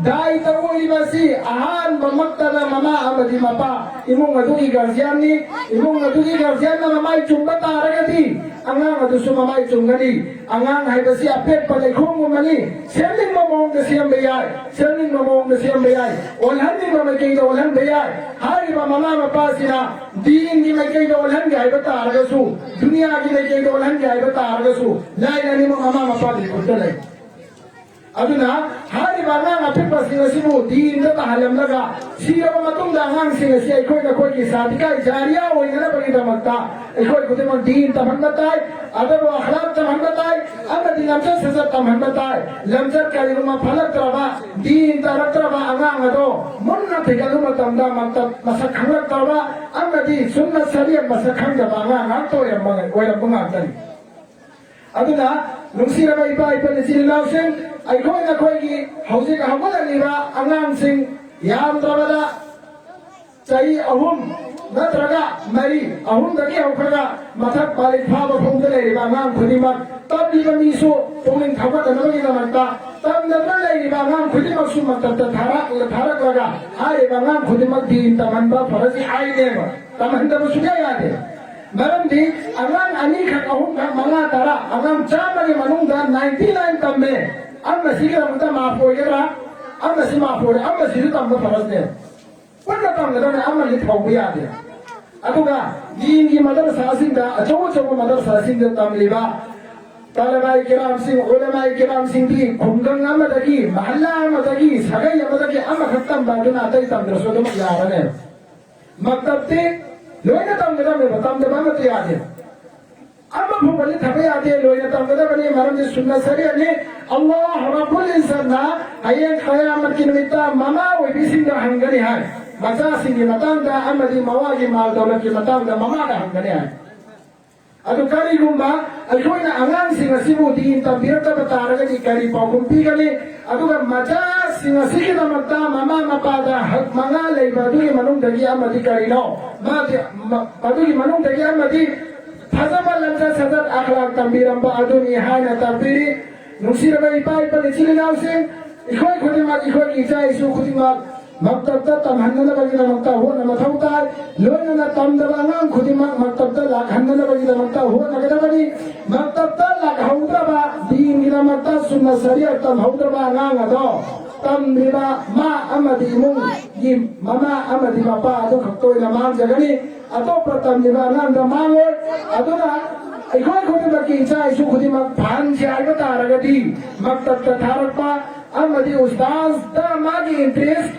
ꯗꯥꯏꯇ ꯑꯣꯏꯔꯤꯕ ꯑꯁꯤ ꯑꯍꯥꯟꯕꯃꯛꯇꯗ ꯃꯃꯥ ꯑꯃꯗꯤ ꯃꯄꯥ, ꯏꯃꯨꯡ ꯑꯗꯨꯒꯤ ꯒꯥꯔꯖꯤꯌꯥꯟꯅꯤ꯫ ꯏꯃꯨꯡ ꯑꯗꯨꯒꯤ ꯒꯥꯔꯖꯤꯌꯥꯟꯅ ꯃꯃꯥꯏ ꯆꯨꯝꯕ ꯇꯥꯔꯒꯗꯤ ꯑꯉꯥꯡ ꯑꯗꯨꯁꯨ ꯃꯃꯥꯏ ꯆꯨꯝꯒꯅꯤ꯫ ꯑꯉꯥꯡ ꯍꯥꯏꯕꯁꯤ ꯑꯄꯦꯠꯄ ꯂꯩꯈꯣꯝꯒꯨꯝꯕꯅꯤ꯫ ꯁꯦꯝꯅꯤꯡꯕ ꯃꯑꯣꯡꯗ ꯁꯦꯝꯕ ꯌꯥꯏ, ꯁꯦꯝꯅꯤꯡꯕ ꯃꯑꯣꯡꯗ ꯁꯦꯝꯕ ꯌꯥꯏ꯫ ꯑꯣꯜꯍꯟꯅꯤꯡꯕ ꯃꯥꯏꯀꯩꯗ ꯑꯣꯜꯍꯟꯕ ꯌꯥꯏ꯫ ꯍꯥꯏꯔꯤꯕ ꯃꯃꯥ ꯃꯄꯥꯁꯤꯅ ꯗꯤꯟꯒꯤ ꯃꯥꯏꯀꯩꯗ ꯑꯣꯜꯍꯟꯒꯦ ꯍꯥꯏꯕ ꯇꯥꯔꯒꯁꯨ, ꯗꯨꯅꯤꯌꯥꯒꯤ ꯃꯥꯏꯀꯩꯗ ꯑꯣꯜꯍꯟꯒꯦ ꯍꯥꯏꯕ ꯇꯥꯔꯒꯁꯨ, ꯂꯥꯏꯟ ꯑꯅꯤꯃꯛ ꯃꯃꯥ ꯃꯄꯥꯒꯤ ꯈꯨꯠꯇ ꯂꯩ꯫ ꯑꯗꯨꯅ ꯍꯥꯏꯔꯤꯕ ꯑꯉꯥꯡ ꯑꯄꯤꯛꯄꯁꯤꯡ ꯑꯁꯤꯕꯨ ꯗꯤꯟꯗ ꯇꯥꯍꯜꯂꯝꯂꯒ, ꯁꯤꯔꯕ ꯃꯇꯨꯡꯗ ꯑꯉꯥꯡꯁꯤꯡ ꯑꯁꯤ ꯑꯩꯈꯣꯏ ꯅꯈꯣꯏꯒꯤ ꯁꯥꯗꯤꯀꯥ ꯖꯥꯔꯤꯌꯥ ꯑꯣꯏꯅꯅꯕꯒꯤꯗꯃꯛꯇ ꯑꯩꯈꯣꯏ ꯈꯨꯗꯤꯡꯃꯛ ꯗꯤꯟ ꯇꯝꯍꯟꯕ ꯇꯥꯏ, ꯑꯗꯕ ꯑꯈ꯭ꯂꯥꯛ ꯇꯝꯍꯟꯕ ꯇꯥꯏ, ꯑꯃꯗꯤ ꯂꯝꯆꯠ ꯁꯥꯖꯠ ꯇꯝꯍꯟꯕ ꯇꯥꯏ꯫ ꯂꯝꯆꯠ ꯀꯔꯤꯒꯨꯝꯕ ꯐꯠꯂꯛꯇ꯭ꯔꯕ, ꯗꯤꯟ ꯇꯥꯔꯛꯇ꯭ꯔꯕ ꯑꯉꯥꯡ ꯑꯗꯣ ꯃꯨꯟꯅ ꯊꯤꯒꯠꯂꯨ ꯃꯇꯝꯗ ꯃꯇꯝ ꯃꯁꯛ ꯈꯪꯂꯛꯇ꯭ꯔꯕ ꯑꯃꯗꯤ ꯁꯨꯟꯅ ꯁꯔꯤꯌꯠ ꯃꯁꯛ ꯈꯪꯗꯕ ꯑꯉꯥꯡ ꯉꯥꯛꯇ ꯑꯣꯏꯔꯝꯕ, ꯑꯣꯏꯔꯝꯕ ꯉꯥꯛꯇꯅꯤ꯫ ꯑꯗꯨꯅ ꯅꯨꯡꯁꯤꯔꯕ ꯏꯄꯥ ꯏꯄꯨ ꯏꯆꯤꯜ ꯏꯅꯥꯎꯁꯤꯡ, ꯑꯩꯈꯣꯏ ꯅꯈꯣꯏꯒꯤ ꯍꯧꯖꯤꯛ ꯍꯧꯒꯠꯂꯛꯂꯤꯕ ꯑꯉꯥꯡꯁꯤꯡ ꯌꯥꯝꯗ꯭ꯔꯕꯗ ꯆꯍꯤ ꯑꯍꯨꯝ ꯅꯠꯇ꯭ꯔꯒ ꯃꯔꯤ, ꯑꯍꯨꯝꯗꯒꯤ ꯍꯧꯈ꯭ꯔꯒ ꯃꯊꯛ ꯄꯥꯔꯤꯛ ꯐꯥꯕ ꯐꯥꯎꯗ ꯂꯩꯔꯤꯕ ꯑꯉꯥꯡ ꯈꯨꯗꯤꯡꯃꯛ, ꯇꯝꯂꯤꯕ ꯃꯤꯁꯨ ꯄꯨꯛꯅꯤꯡ ꯊꯧꯒꯠꯅꯅꯕꯒꯤꯗꯃꯛꯇ ꯇꯝꯗꯅ ꯂꯩꯔꯤꯕ ꯑꯉꯥꯡ ꯈꯨꯗꯤꯡꯃꯛꯁꯨ ꯃꯇꯝꯗ ꯊꯥꯔꯛ-, ꯊꯥꯔꯛꯂꯒ ꯍꯥꯏꯔꯤꯕ ꯑꯉꯥꯡ ꯈꯨꯗꯤꯡꯃꯛ ꯗꯤꯟ ꯇꯝꯍꯟꯕ ꯐꯔꯖꯤ ꯑꯥꯏꯟꯅꯦꯕ꯫ ꯇꯝꯍꯟꯗꯕ ꯁꯨꯡꯌꯥ ꯌꯥꯗꯦ꯫ ꯃꯔꯝꯗꯤ ꯑꯉꯥꯡ ꯑꯅꯤꯈꯛ, ꯑꯍꯨꯝꯈꯛ, ꯃꯉꯥ, ꯇꯔꯥ, ꯑꯉꯥꯡ ꯆꯥꯝꯃꯒꯤ ꯃꯅꯨꯡꯗ ꯅꯥꯏꯟꯇꯤ ꯅꯥꯏꯟ ꯇꯝꯃꯦ꯫ ꯑꯃꯁꯤꯒꯤꯗꯃꯛꯇ ꯃꯥꯐ ꯑꯣꯏꯒꯗ꯭ꯔꯥ? ꯑꯃꯁꯤ ꯃꯥꯐ ꯑꯣꯏꯔꯦ, ꯑꯃꯁꯤꯁꯨ ꯇꯝꯕ ꯐꯔꯖꯅꯦ꯫ ꯄꯨꯟꯅ ꯇꯝꯒꯗꯕꯅꯤ, ꯑꯃꯅꯤ ꯊꯧꯕ ꯌꯥꯗꯦ꯫ ꯑꯗꯨꯒ ꯗꯤꯟꯒꯤ ꯃꯗꯔꯁꯥꯁꯤꯡꯗ, ꯑꯆꯧ ꯑꯆꯧꯕ ꯃꯗꯔꯁꯥꯁꯤꯡꯗ ꯇꯝꯂꯤꯕ ꯇꯥꯂꯕꯥꯏ ꯀꯤꯔꯥꯝꯁꯤꯡ, ꯎꯂꯃꯥꯏ ꯀꯤꯔꯥꯝꯁꯤꯡꯗꯤ ꯈꯨꯡꯒꯪ ꯑꯃꯗꯒꯤ, ꯃꯍꯜꯂꯥ ꯑꯃꯗꯒꯤ, ꯁꯥꯒꯩ ꯑꯃꯗꯒꯤ ꯑꯃꯈꯛ ꯇꯝꯕ ꯑꯗꯨꯅ ꯑꯇꯩ ꯇꯝꯗ꯭ꯔꯁꯨ ꯑꯗꯨꯝ ꯌꯥꯔꯅꯦꯕ꯫ ꯃꯛꯇꯕꯇꯤ ꯂꯣꯏꯅ ꯇꯝꯒꯗꯕꯅꯦꯕ, ꯇꯝꯗꯕ ꯑꯃꯠꯇ ꯌꯥꯗꯦ꯫ ꯑꯃ ꯐꯥꯎꯕꯗꯤ ꯊꯕ ꯌꯥꯗꯦ, ꯂꯣꯏꯅ ꯇꯝꯒꯗꯕꯅꯤ, ꯃꯔꯝꯗꯤ ꯁꯨꯟꯅ ꯁꯔꯤꯌꯠꯅꯤ꯫ ꯑꯜꯂꯥꯍ ꯔꯕꯨꯜ ꯏꯖꯠꯅ ꯍꯌꯦꯡ ꯈꯌꯥꯃꯠꯀꯤ ꯅꯨꯃꯤꯠꯇ ꯃꯃꯥ ꯑꯣꯏꯕꯤꯁꯤꯡꯗ ꯍꯪꯒꯅꯤ ꯍꯥꯏ, ꯃꯆꯥꯁꯤꯡꯒꯤ ꯃꯇꯥꯡꯗ ꯑꯃꯗꯤ ꯃꯋꯥꯒꯤ ꯃꯥꯜ ꯗꯧꯂꯠꯀꯤ ꯃꯇꯥꯡꯗ ꯃꯃꯥꯗ ꯍꯪꯒꯅꯤ ꯍꯥꯏ꯫ ꯑꯗꯨ ꯀꯔꯤꯒꯨꯝꯕ ꯑꯩꯈꯣꯏꯅ ꯑꯉꯥꯡꯁꯤꯡ ꯑꯁꯤꯕꯨ ꯗꯤꯟ ꯇꯝꯕꯤꯔꯛꯇꯕ ꯇꯥꯔꯒꯗꯤ ꯀꯔꯤ ꯄꯥꯎꯈꯨꯝ ꯄꯤꯒꯅꯤ? ꯑꯗꯨꯒ ꯃꯆꯥꯁꯤꯡ ꯑꯁꯤꯒꯤꯗꯃꯛꯇ ꯃꯃꯥ ꯃꯄꯥꯗ ꯍꯛ ꯃꯉꯥ ꯂꯩꯕ ꯑꯗꯨꯒꯤ ꯃꯅꯨꯡꯗꯒꯤ ꯑꯃꯗꯤ ꯀꯔꯤꯅꯣ? ꯃꯥꯗꯤ, ꯃ-, ꯃꯗꯨꯒꯤ ꯃꯅꯨꯡꯗꯒꯤ ꯑꯃꯗꯤ ꯐꯖꯕ ꯂꯝꯆꯠ ꯁꯥꯖꯠ ꯑꯈ꯭ꯂꯥꯛ ꯇꯝꯕꯤꯔꯝꯕ ꯑꯗꯨꯅꯤ ꯍꯥꯏꯅ ꯇꯥꯛꯄꯤꯔꯤ꯫ ꯅꯨꯡꯁꯤꯔꯕ ꯏꯄꯥ ꯏꯄꯥ ꯏꯆꯤꯜ ꯏꯅꯥꯎꯁꯤꯡ, ꯑꯩꯈꯣꯏ ꯈꯨꯗꯤꯡꯃꯛ, ꯑꯩꯈꯣꯏꯒꯤ ꯏꯆꯥ ꯏꯁꯨ ꯈꯨꯗꯤꯡꯃꯛ ꯃꯛꯇꯕꯇ ꯇꯝꯍꯟꯅꯅꯕꯒꯤꯗꯃꯛꯇ ꯍꯣꯠꯅ ꯃꯊꯧ ꯇꯥꯏ꯫ ꯂꯣꯏꯅꯅ ꯇꯝꯗꯕ ꯑꯉꯥꯡ ꯈꯨꯗꯤꯡꯃꯛ ꯃꯛꯇꯕꯇ ꯂꯥꯛꯍꯟꯅꯅꯕꯒꯤꯗꯃꯛꯇ ꯍꯣꯠꯅꯒꯗꯕꯅꯤ꯫ ꯃꯛꯇꯕꯇ ꯂꯥꯛꯍꯧꯗ꯭ꯔꯕ, ꯗꯤꯟꯒꯤꯗꯃꯛꯇ ꯁꯨꯟꯅ ꯁꯔꯤꯌꯠ ꯇꯝꯍꯧꯗ꯭ꯔꯕ ꯑꯉꯥꯡ ꯑꯗꯣ ꯇꯝꯂꯤꯕ ꯃꯥ ꯑꯃꯗꯤ ꯏꯃꯨꯡꯒꯤ ꯃꯃꯥ ꯑꯃꯗꯤ ꯃꯄꯥ ꯑꯗꯨ ꯈꯛꯇ ꯑꯣꯏꯅ ꯃꯥꯡꯖꯒꯅꯤ꯫ ꯑꯇꯣꯞꯄ ꯇꯝꯂꯤꯕ ꯑꯉꯥꯡꯗ ꯃꯥꯡꯉꯣꯏ꯫ ꯑꯗꯨꯅ ꯑꯩꯈꯣꯏ ꯈꯨꯗꯤꯡꯃꯛꯀꯤ ꯏꯆꯥ ꯏꯁꯨ ꯈꯨꯗꯤꯡꯃꯛ ꯐꯍꯟꯁꯦ ꯍꯥꯏꯕ ꯇꯥꯔꯒꯗꯤ ꯃꯛꯇꯕꯇ ꯊꯥꯔꯛꯄ ꯑꯃꯗꯤ ꯎꯁꯇꯥꯖꯇ ꯃꯥꯒꯤ interest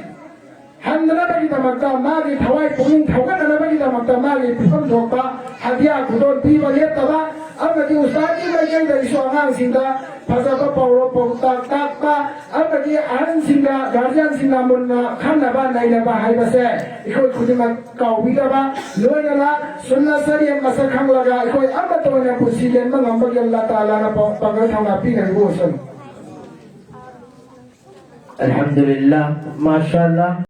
ꯍꯟꯗꯅꯕꯒꯤꯗꯃꯛꯇ, ꯃꯥꯒꯤ ꯊꯋꯥꯏ ꯄꯨꯛꯅꯤꯡ ꯊꯧꯒꯠꯅꯅꯕꯒꯤꯗꯃꯛꯇ ꯃꯥꯒꯤ ꯄꯤꯐꯝ ꯊꯣꯛꯄ ꯍꯗꯤꯌꯥ ꯈꯨꯗꯣꯜ ꯄꯤꯕ ꯂꯦꯞꯇꯕ, ꯑꯃꯗꯤ ꯎꯁꯇꯥꯗꯀꯤ ꯃꯥꯏꯀꯩꯗꯒꯤꯁꯨ ꯑꯉꯥꯡꯁꯤꯡꯗ ꯐꯖꯕ ꯄꯥꯎꯔꯧ ꯄꯥꯎꯇꯥꯛ ꯇꯥꯛꯄ, ꯑꯃꯗꯤ ꯑꯍꯟꯁꯤꯡꯗ, ꯒꯥꯔꯖꯤꯌꯟꯁꯤꯡꯅ ꯃꯨꯟꯅ ꯈꯟꯅꯕ ꯅꯩꯅꯕ ꯍꯥꯏꯕꯁꯦ ꯑꯩꯈꯣꯏ ꯈꯨꯗꯤꯡꯃꯛ ꯀꯥꯎꯕꯤꯗꯕ, ꯂꯣꯏꯅꯅ ꯁꯨꯟꯅ ꯁꯔꯤꯌꯠ ꯃꯁꯛ ꯈꯪꯂꯒ ꯑꯩꯈꯣꯏ ꯑꯃꯠꯇ ꯑꯣꯏꯅ ꯄꯨꯟꯁꯤ ꯂꯦꯟꯕ ꯉꯝꯕꯒꯤ ꯑꯜꯂꯥ ꯇꯥꯂꯥꯅ ꯄꯥ-, ꯄꯥꯡꯒꯜ ꯊꯧꯅꯥ ꯄꯤꯅꯕꯤꯕ ꯑꯣꯏꯁꯅꯨ꯫ ꯑꯜꯍꯝꯗꯨꯂꯤꯜꯂꯥꯍ, ꯃꯥꯁꯥ ꯑꯜꯂꯥꯍ꯫